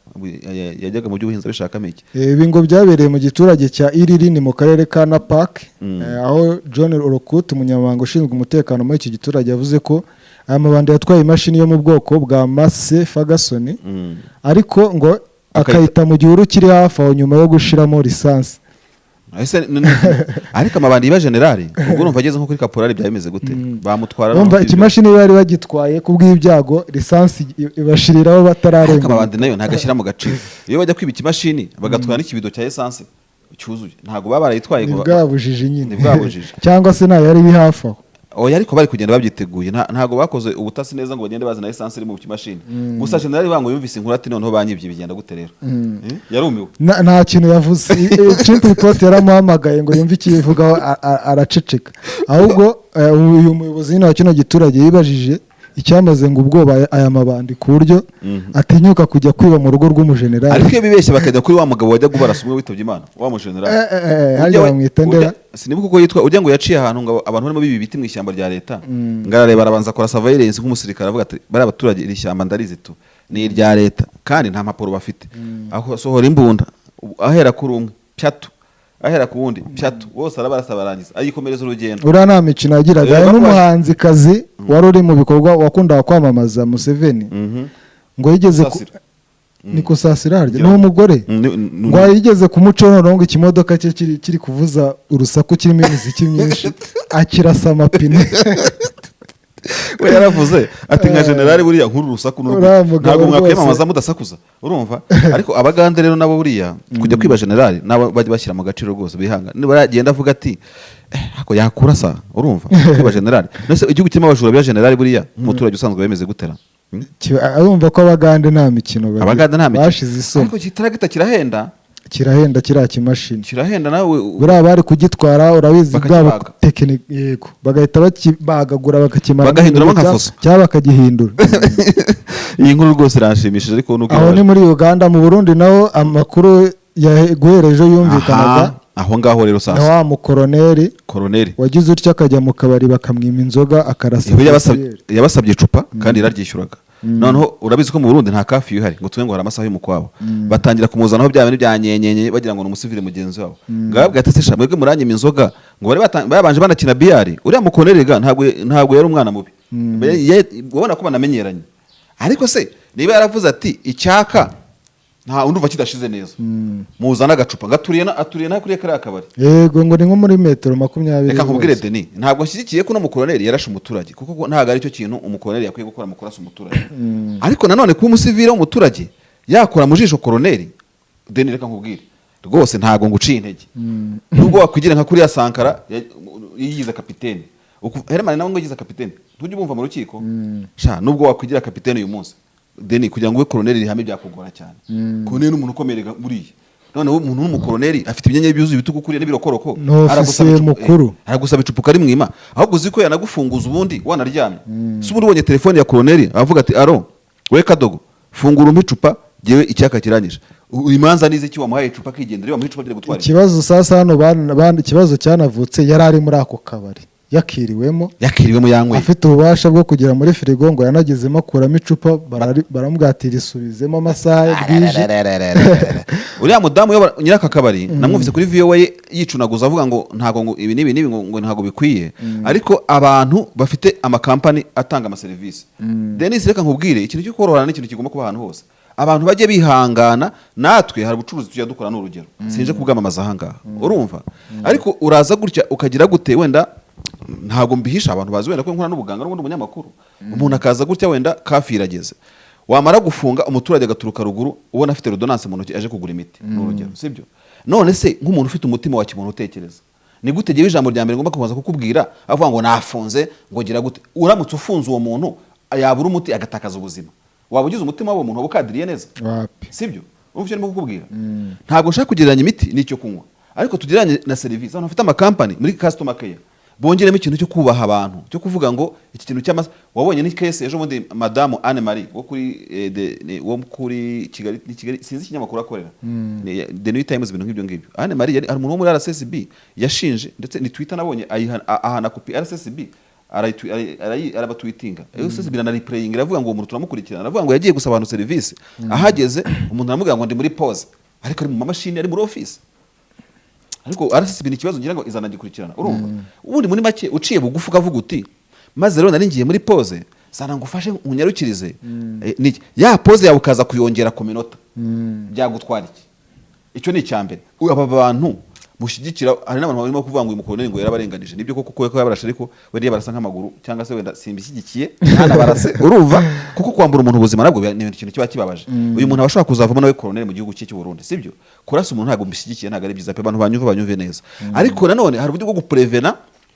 yajyaga mu by'ubuhinzi abishakamo iki? Ibi ngo byabereye mu giturage cya Iriri, ni mu karere ka Napak, aho John Orokut, umunyamabanga ushinzwe umutekano muri iki giturage, yavuze ko aya mabandi yatwaye imashini yo mu bwoko bwa Massey Ferguson, ariko ngo akayita mu gihuru kiri hafi aho nyuma yo gushiramo lisansi. Ese ariko amabandi yiba generali, ubwo urumva ageze nko kuri kaporali byaba bimeze gute? Bamutwara Bumva no- ikimashini bari bagitwaye, kubw'ibyago lisansi ibashiriraho Ariko batararenga. amabandi nayo ntabwo ashyira mu gaciro. Iyo bajya kwiba ikimashini bagatwara n'ikibido cya essence cyuzuye, ntabwo baba barayitwaye Ni ngo bwa bujiji nyine. Ni bwa bujiji. Cyangwa se ntayo yari iri hafi aho. Oya, ariko bari kugenda babyiteguye. Ntabwo bakoze ubutasi neza ngo bagende bazana essence iri mu kimashini. Gusa generali bango yumvise inkuru ati: "Noneho banyibye, bigenda gute rero?" Yarumiwe. Nta kintu yavuze. Chimp Report yaramuhamagaye ngo yumve icyo ivugaho, araceceka. Ahubwo uyu muyobozi nyine wa kino giturage yibajije icyamaze ngo ubwoba aya mabandi ku buryo atinyuka kujya kwiba mu rugo rw'umujenerali. Ariko iyo bibeshye bakajya kuri wa mugabo wajya kubarasa, umwe witabye Imana, wa mujenerali. Harya bamwita ndera? Sinibuka uko yitwa. Ujya ngo yaciye ahantu ngo abantu barimo biba ibiti mu ishyamba rya leta, ngo arareba, arabanza akora surveillance nk'umusirikare, avuga ati: "Bariya baturage, iri shyamba ndarizi tu, ni irya leta kandi nta mpapuro bafite." Aho asohora imbunda, ahera kuri umwe pyatu, ahera ku wundi pyatu, bose arabarasa, barangiza ayikomereza urugendo. Uriya nta mikino yagiraga. Hari n'umuhanzikazi wari uri mu bikorwa wakundaga kwamamaza Museveni, ngo yigeze Kusasira. Ni Kusasira harya? Ngira Ni umugore. Ni Ngo yigeze kumuca noneho, ngo ikimodoka cye kiri kuvuza urusaku, kirimo imiziki myinshi, akirasa amapine. We yaravuze ati: "Nka generali buriya nk'uru rusaku n'urwo Uriya mugabo ntabwo mwakwiyamamaza rwose. mudasakuza." Urumva? Ariko abagande rero nabo buriya kujya kwiba generali nabo bajya bashyira mu gaciro rwose, bihanga. Niba yagenda avuga ati: "Ako yakurasa." Urumva, kwiba generali, nese igihugu kirimo abajura biba generali, buriya nk'umuturage usanzwe bemeze gutera? Arumva ko abagande nta mikino bagira. Abagande nta mikino. Bashize isoni. Ariko ikitaragita kirahenda. Kirahenda kiriya kimashini. Kirahenda nawe Buriya bari kugitwara, urabizi, bwabo Bakakibaga. tekinike, yego, bagahita bakibagagura, bakakimara Bagahinduramo nka fuso. Cyangwa bakagihindura. Iyi nkuru rwose iranshimishije, ariko nuko Aho ni ibabaje. muri Uganda. Mu Burundi naho amakuru guhera ejo yumvikanaga Aha, aho ngaho rero na sasa wa mukoroneri koroneri wagize utya akajya mu kabari bakamwima inzoga, akarasa Iwe yabasabye ofisiyeri. Yabasabye icupa kandi yararyishyuraga. Noneho urabizi ko mu Burundi nta curfew ihari ngo tuve ngo hari amasaha y'umukwabo. Batangira kumuzanaho bya bintu bya nyenyenye, bagira ngo ni umusivile mugenzi wabo. Ngababwira ati: "Se sha, mwebwe muranyima inzoga?" Ngo bari babanje banakina billard. Uriya mukoloneli ga ntabwo yari umwana mubi. Ubona ko banamenyeranye. Ariko se niba yaravuze ati icyaka nta undi uva kidashize neza, muzana agacupa gaturiye na aturiye na kuriya kariya kabari. Yego, ngo ni nko muri metero 20 Reka nkubwire, rwose. Denis, ntabwo nshyigikiye ko uno mukoloneli yarashe umuturage, kuko ntabwo aricyo kintu umukoloneli yakwiye gukora mu kurasa umuturage. Ariko nanone kuba umusivile w'umuturage yakora mu jisho koloneli, Denis, reka nkubwire rwose, ntabwo nguciye intege. Nubwo wakwigira nka kuriya Sankara yigize kapitene. Herman nawe ngo yigize kapitene, ntujye ubumva mu rukiko sha. Nubwo wakwigira kapitene uyu munsi, Denis, kugira ngo ube koloneli rihame byakugora cyane. Koloneli ni umuntu ukomeye buriya. Noneho umuntu w'umukoloneli afite imyanya byuzuye ibitugu kuriya n'ibirokoroko. Ni ofisiye Aragusaba mukuru. Aragusaba icupa ukarimwima, ahubwo uzi ko yanagufunguza ubundi wanaryamye. Si ubundi ubonye telefone ya koloneli avuga ati: "Aro we kadogo, fungura umpe icupa, jyewe icyaka kiranyishe." Imanza nize iki? Wamuhaye icupa akigendera, iyo wamuha icupa byari gutwara iki? Ikibazo sasa hano ikibazo cyanavutse, yari ari muri ako kabari yakiriwemo. Yakiriwemo, yanyweye. Afite ububasha bwo kugera muri firigo, ngo yanagezemo akuramo icupa, baramubwira ati: "Risubizemo, amasaha bwije." Uriya mudamu uyobora nyiraka kabari namwumvise kuri VOA yicunaguza avuga ngo ntabwo ngo ibi n'ibi n'ibi ngo ntabwo bikwiye. Ariko abantu bafite amakampani atanga amaserivisi, Denis, reka nkubwire, ikintu cyo korohana ni ikintu kigomba kuba ahantu hose. Abantu bajye bihangana. Natwe hari ubucuruzi tujya dukora, ni urugero, sinje kubwamamaza ahangaha, urumva? Ariko uraza gutya ukagira gute, wenda ntabwo mbihisha, abantu bazi wenda ko nkora n'ubuganga n'ubundi umunyamakuru. Umuntu akaza gutya, wenda curfew irageze, wamara gufunga, umuturage agaturuka ruguru, ubona afite ordonnance mu ntoki, aje kugura imiti, ni urugero, sibyo? None se nk'umuntu ufite umutima wa kimuntu utekereza, ni gute jyewe ijambo rya mbere ngomba kubanza kukubwira avuga ngo nafunze, ngo gira gute? Uramutse ufunze uwo muntu yabura umuti agatakaza ubuzima, waba ugize umutima w'uwo muntu, waba ukadiriye neza? Wapi. Sibyo? Urumva icyo ndimo kukubwira? Ntabwo nshaka kugereranya imiti n'icyo kunywa, ariko tugereranye na serivisi. Abantu bafite amakampani, muri customer care bongeremo ikintu cyo kubaha abantu, cyo kuvuga ngo iki kintu cy'amasa. Wabonye ni case ejo bundi, madamu Anne Marie wo kuri wo kuri Kigali, ni Kigali, sinzi ikinyamakuru akorera. Ni The New Times, ibintu nk'ibyo ngibyo. Anne Marie yari ari umuntu wo muri RSSB yashinje, ndetse ni Twitter nabonye ahana kopi RSSB, arabatwitinga, RSSB iranareplyinga, iravuga ngo uwo muntu turamukurikirana. Aravuga ngo yagiye gusaba abantu serivisi, ahageze umuntu aramubwira ngo ndi muri pause, ariko ari mu mamashini, ari muri office. Ariko RSSB ni ikibazo, ngira ngo izanagikurikirana. Urumva, ubundi muri make uciye bugufi ukavuga uti: "Maze rero nari ngiye muri pause, zana ngufashe unyarukirize." Niki? Ya pause yawe ukaza kuyongera ku minota, byagutwara iki? Icyo ni icya mbere. Aba bantu mushyigikira, hari n'abantu barimo kuvuga ngo uyu mukoloneli ngo yarabarenganije. Nibyo koko ko yabarashe, ariko wenda yabarasa nk'amaguru cyangwa se wenda simbishyigikiye ntanabarase, urumva? Kuko kwambura umuntu ubuzima nabwo ni ikintu kiba kibabaje. Uyu muntu aba ashobora kuzavamo nawe koloneli mu gihugu cye cy'u Burundi, sibyo? Kurasa umuntu ntabwo mbishyigikiye, ntabwo ari byiza pe. Abantu banyumva banyumve neza. Ariko nanone hari uburyo bwo guprevena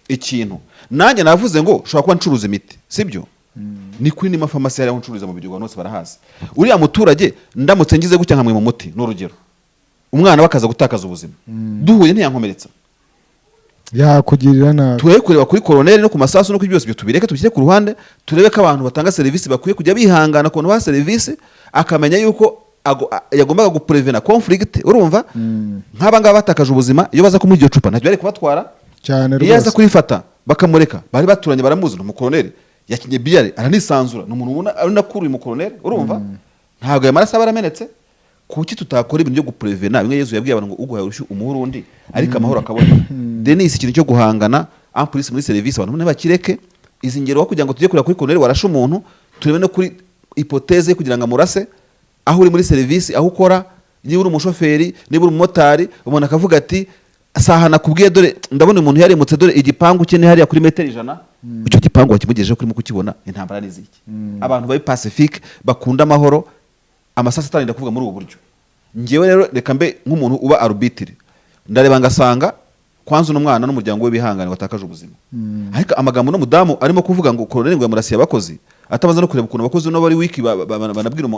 ikintu. Nanjye navuze ngo ushobora kuba ncuruza imiti, sibyo? Ni kuri nima farumasi hariya aho ncururiza mu Biryogo, abantu bose barahazi. Uriya muturage ndamutse ngize gutya nkamwima umuti, ni urugero, umwana we akaza gutakaza ubuzima, duhuye ntiyankomeretsa? Yakugirira nabi. Turebe kureba kuri koroneri no ku masasu no kuri byose, ibyo tubireke, tubishyire ku ruhande, turebe ko abantu batanga serivisi bakwiye kujya bihangana ku bantu baha serivisi, akamenya yuko yagombaga guprevena conflict. Urumva, nk'aba ngaba batakaje ubuzima, iyo baza kumuha iryo cupa ntacyo bari kubatwara. Cyane. Iyo aza Rwose. kurifata bakamureka, bari baturanye, baramuzi, ni umukoroneri, yakinye billard, aranisanzura, ni umuntu ubona ari nakuru uyu mukoroneri. Urumva, ntabwo ayo maraso aba aramenetse. Kuki tutakora ibintu byo guprevena bimwe Yezu yabwiye abantu ngo uguhaye urushyi umuhe urundi, ariko amahoro akaboneka? Denis, ikintu cyo guhangana en plus muri serivisi, abantu ntibakireke. Izi ngero, aho kugira ngo tujye kureba kuri koroneri warashe umuntu, turebe no kuri hypothèse kugira ngo amurase aho uri muri serivisi, aho ukora, niba uri umushoferi, niba uri umumotari, umuntu akavuga ati: "Saha nakubwiye, dore ndabona umuntu yarimutse, dore igipangu cye ni hariya kuri metero 100." Icyo gipangu wakimugejejeho kurimo kukibona, intambara ni iziki? Abantu bari pacifique, bakunda amahoro, amasasu atarinda kuvuga muri ubu buryo. Njyewe rero reka mbe nk'umuntu uba arbitre, ndareba ngasanga kwanza uno mwana n'umuryango we bihangane watakaje ubuzima. Ariko amagambo n'umudamu arimo kuvuga ngo koroneli ngo yamurasiye abakozi, atabanza no kureba ukuntu abakozi no bari wiki banabwira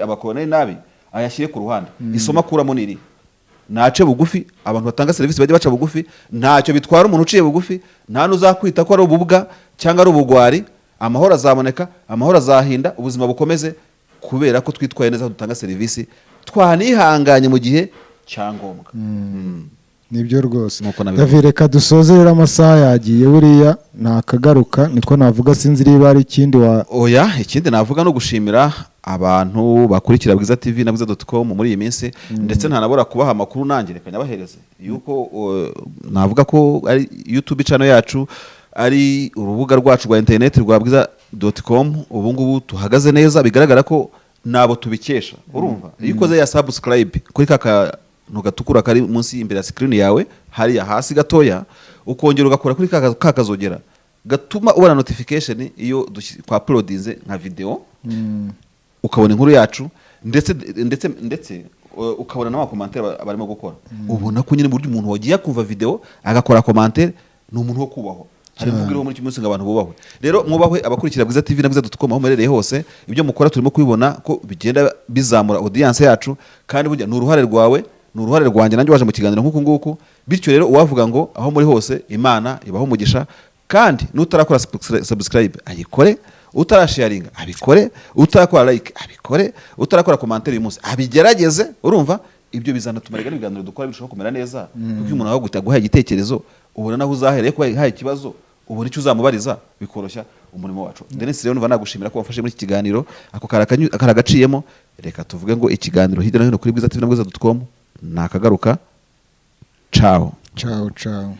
abakoroneli nabi, ayashyire ku ruhande. Isomo akuramo ni iri: nace bugufi. Abantu batanga serivisi bajye baca bugufi, ntacyo bitwara umuntu uciye bugufi, nta n'uzakwita ko ari ububwa cyangwa ari ubugwari. Amahoro azaboneka, amahoro azahinda, ubuzima bukomeze, kubera ko twitwaye neza, dutanga serivisi, twanihanganye mu gihe cya ngombwa. Nibyo rwose. Nuko nabivuga. David, reka dusoze rero, amasaha yagiye, buriya nakagaruka niko navuga. Sinzi niba hari ikindi wa Oya, ikindi navuga no gushimira abantu bakurikira Bwiza TV na bwiza.com muri iyi minsi, ndetse ntanabura kubaha amakuru nanjye reka nyabahereze yuko navuga ko ari YouTube channel yacu, ari urubuga rwacu rwa internet rwa bwiza.com, ubu ngubu tuhagaze neza, bigaragara ko nabo tubikesha. Urumva, iyo ukoze ya subscribe kuri ka kantu gatukura kari munsi imbere ya screen yawe hariya hasi gatoya, ukongera ugakora kuri ka kazogera gatuma ubona notification iyo kwa uploadinze nka video, ukabona inkuru yacu, ndetse ukabona n'ama commentaire barimo gukora. Ubona ko nyine buryo umuntu wagiye kumva video agakora commentaire ni umuntu wo kubahwa. Hari imvugo iriho muri iki munsi ngo abantu bubahwe. Rero mwubahwe, abakurikira Bwiza TV na bwiza.com aho muherereye hose. Ibyo mukora turimo kubibona ko bigenda bizamura audience yacu, kandi burya ni uruhare rwawe, ni uruhare rwanjye, nanjye waje mu kiganiro nk'uku nguku. Bityo rero uwavuga ngo aho muri hose Imana ibaho umugisha, kandi n'utarakora subscribe ayikore, utarasharinga abikore, utarakora like abikore, utarakora commentaire uyu munsi abigerageze. Urumva, ibyo bizanatuma rero ibiganiro dukora birushaho kumera neza, kuko iyo umuntu aho aguhaye igitekerezo ubona naho uzahereye ko yahaye ikibazo, ubona icyo uzamubariza, bikoroshya umurimo wacu. Denis, rero numva nagushimira ko wafashe muri iki kiganiro, ako karagaciyemo. Reka tuvuge ngo ikiganiro hirya no hino kuri Bwiza TV na bwiza.com nakagaruka. Ciao. Ciao ciao.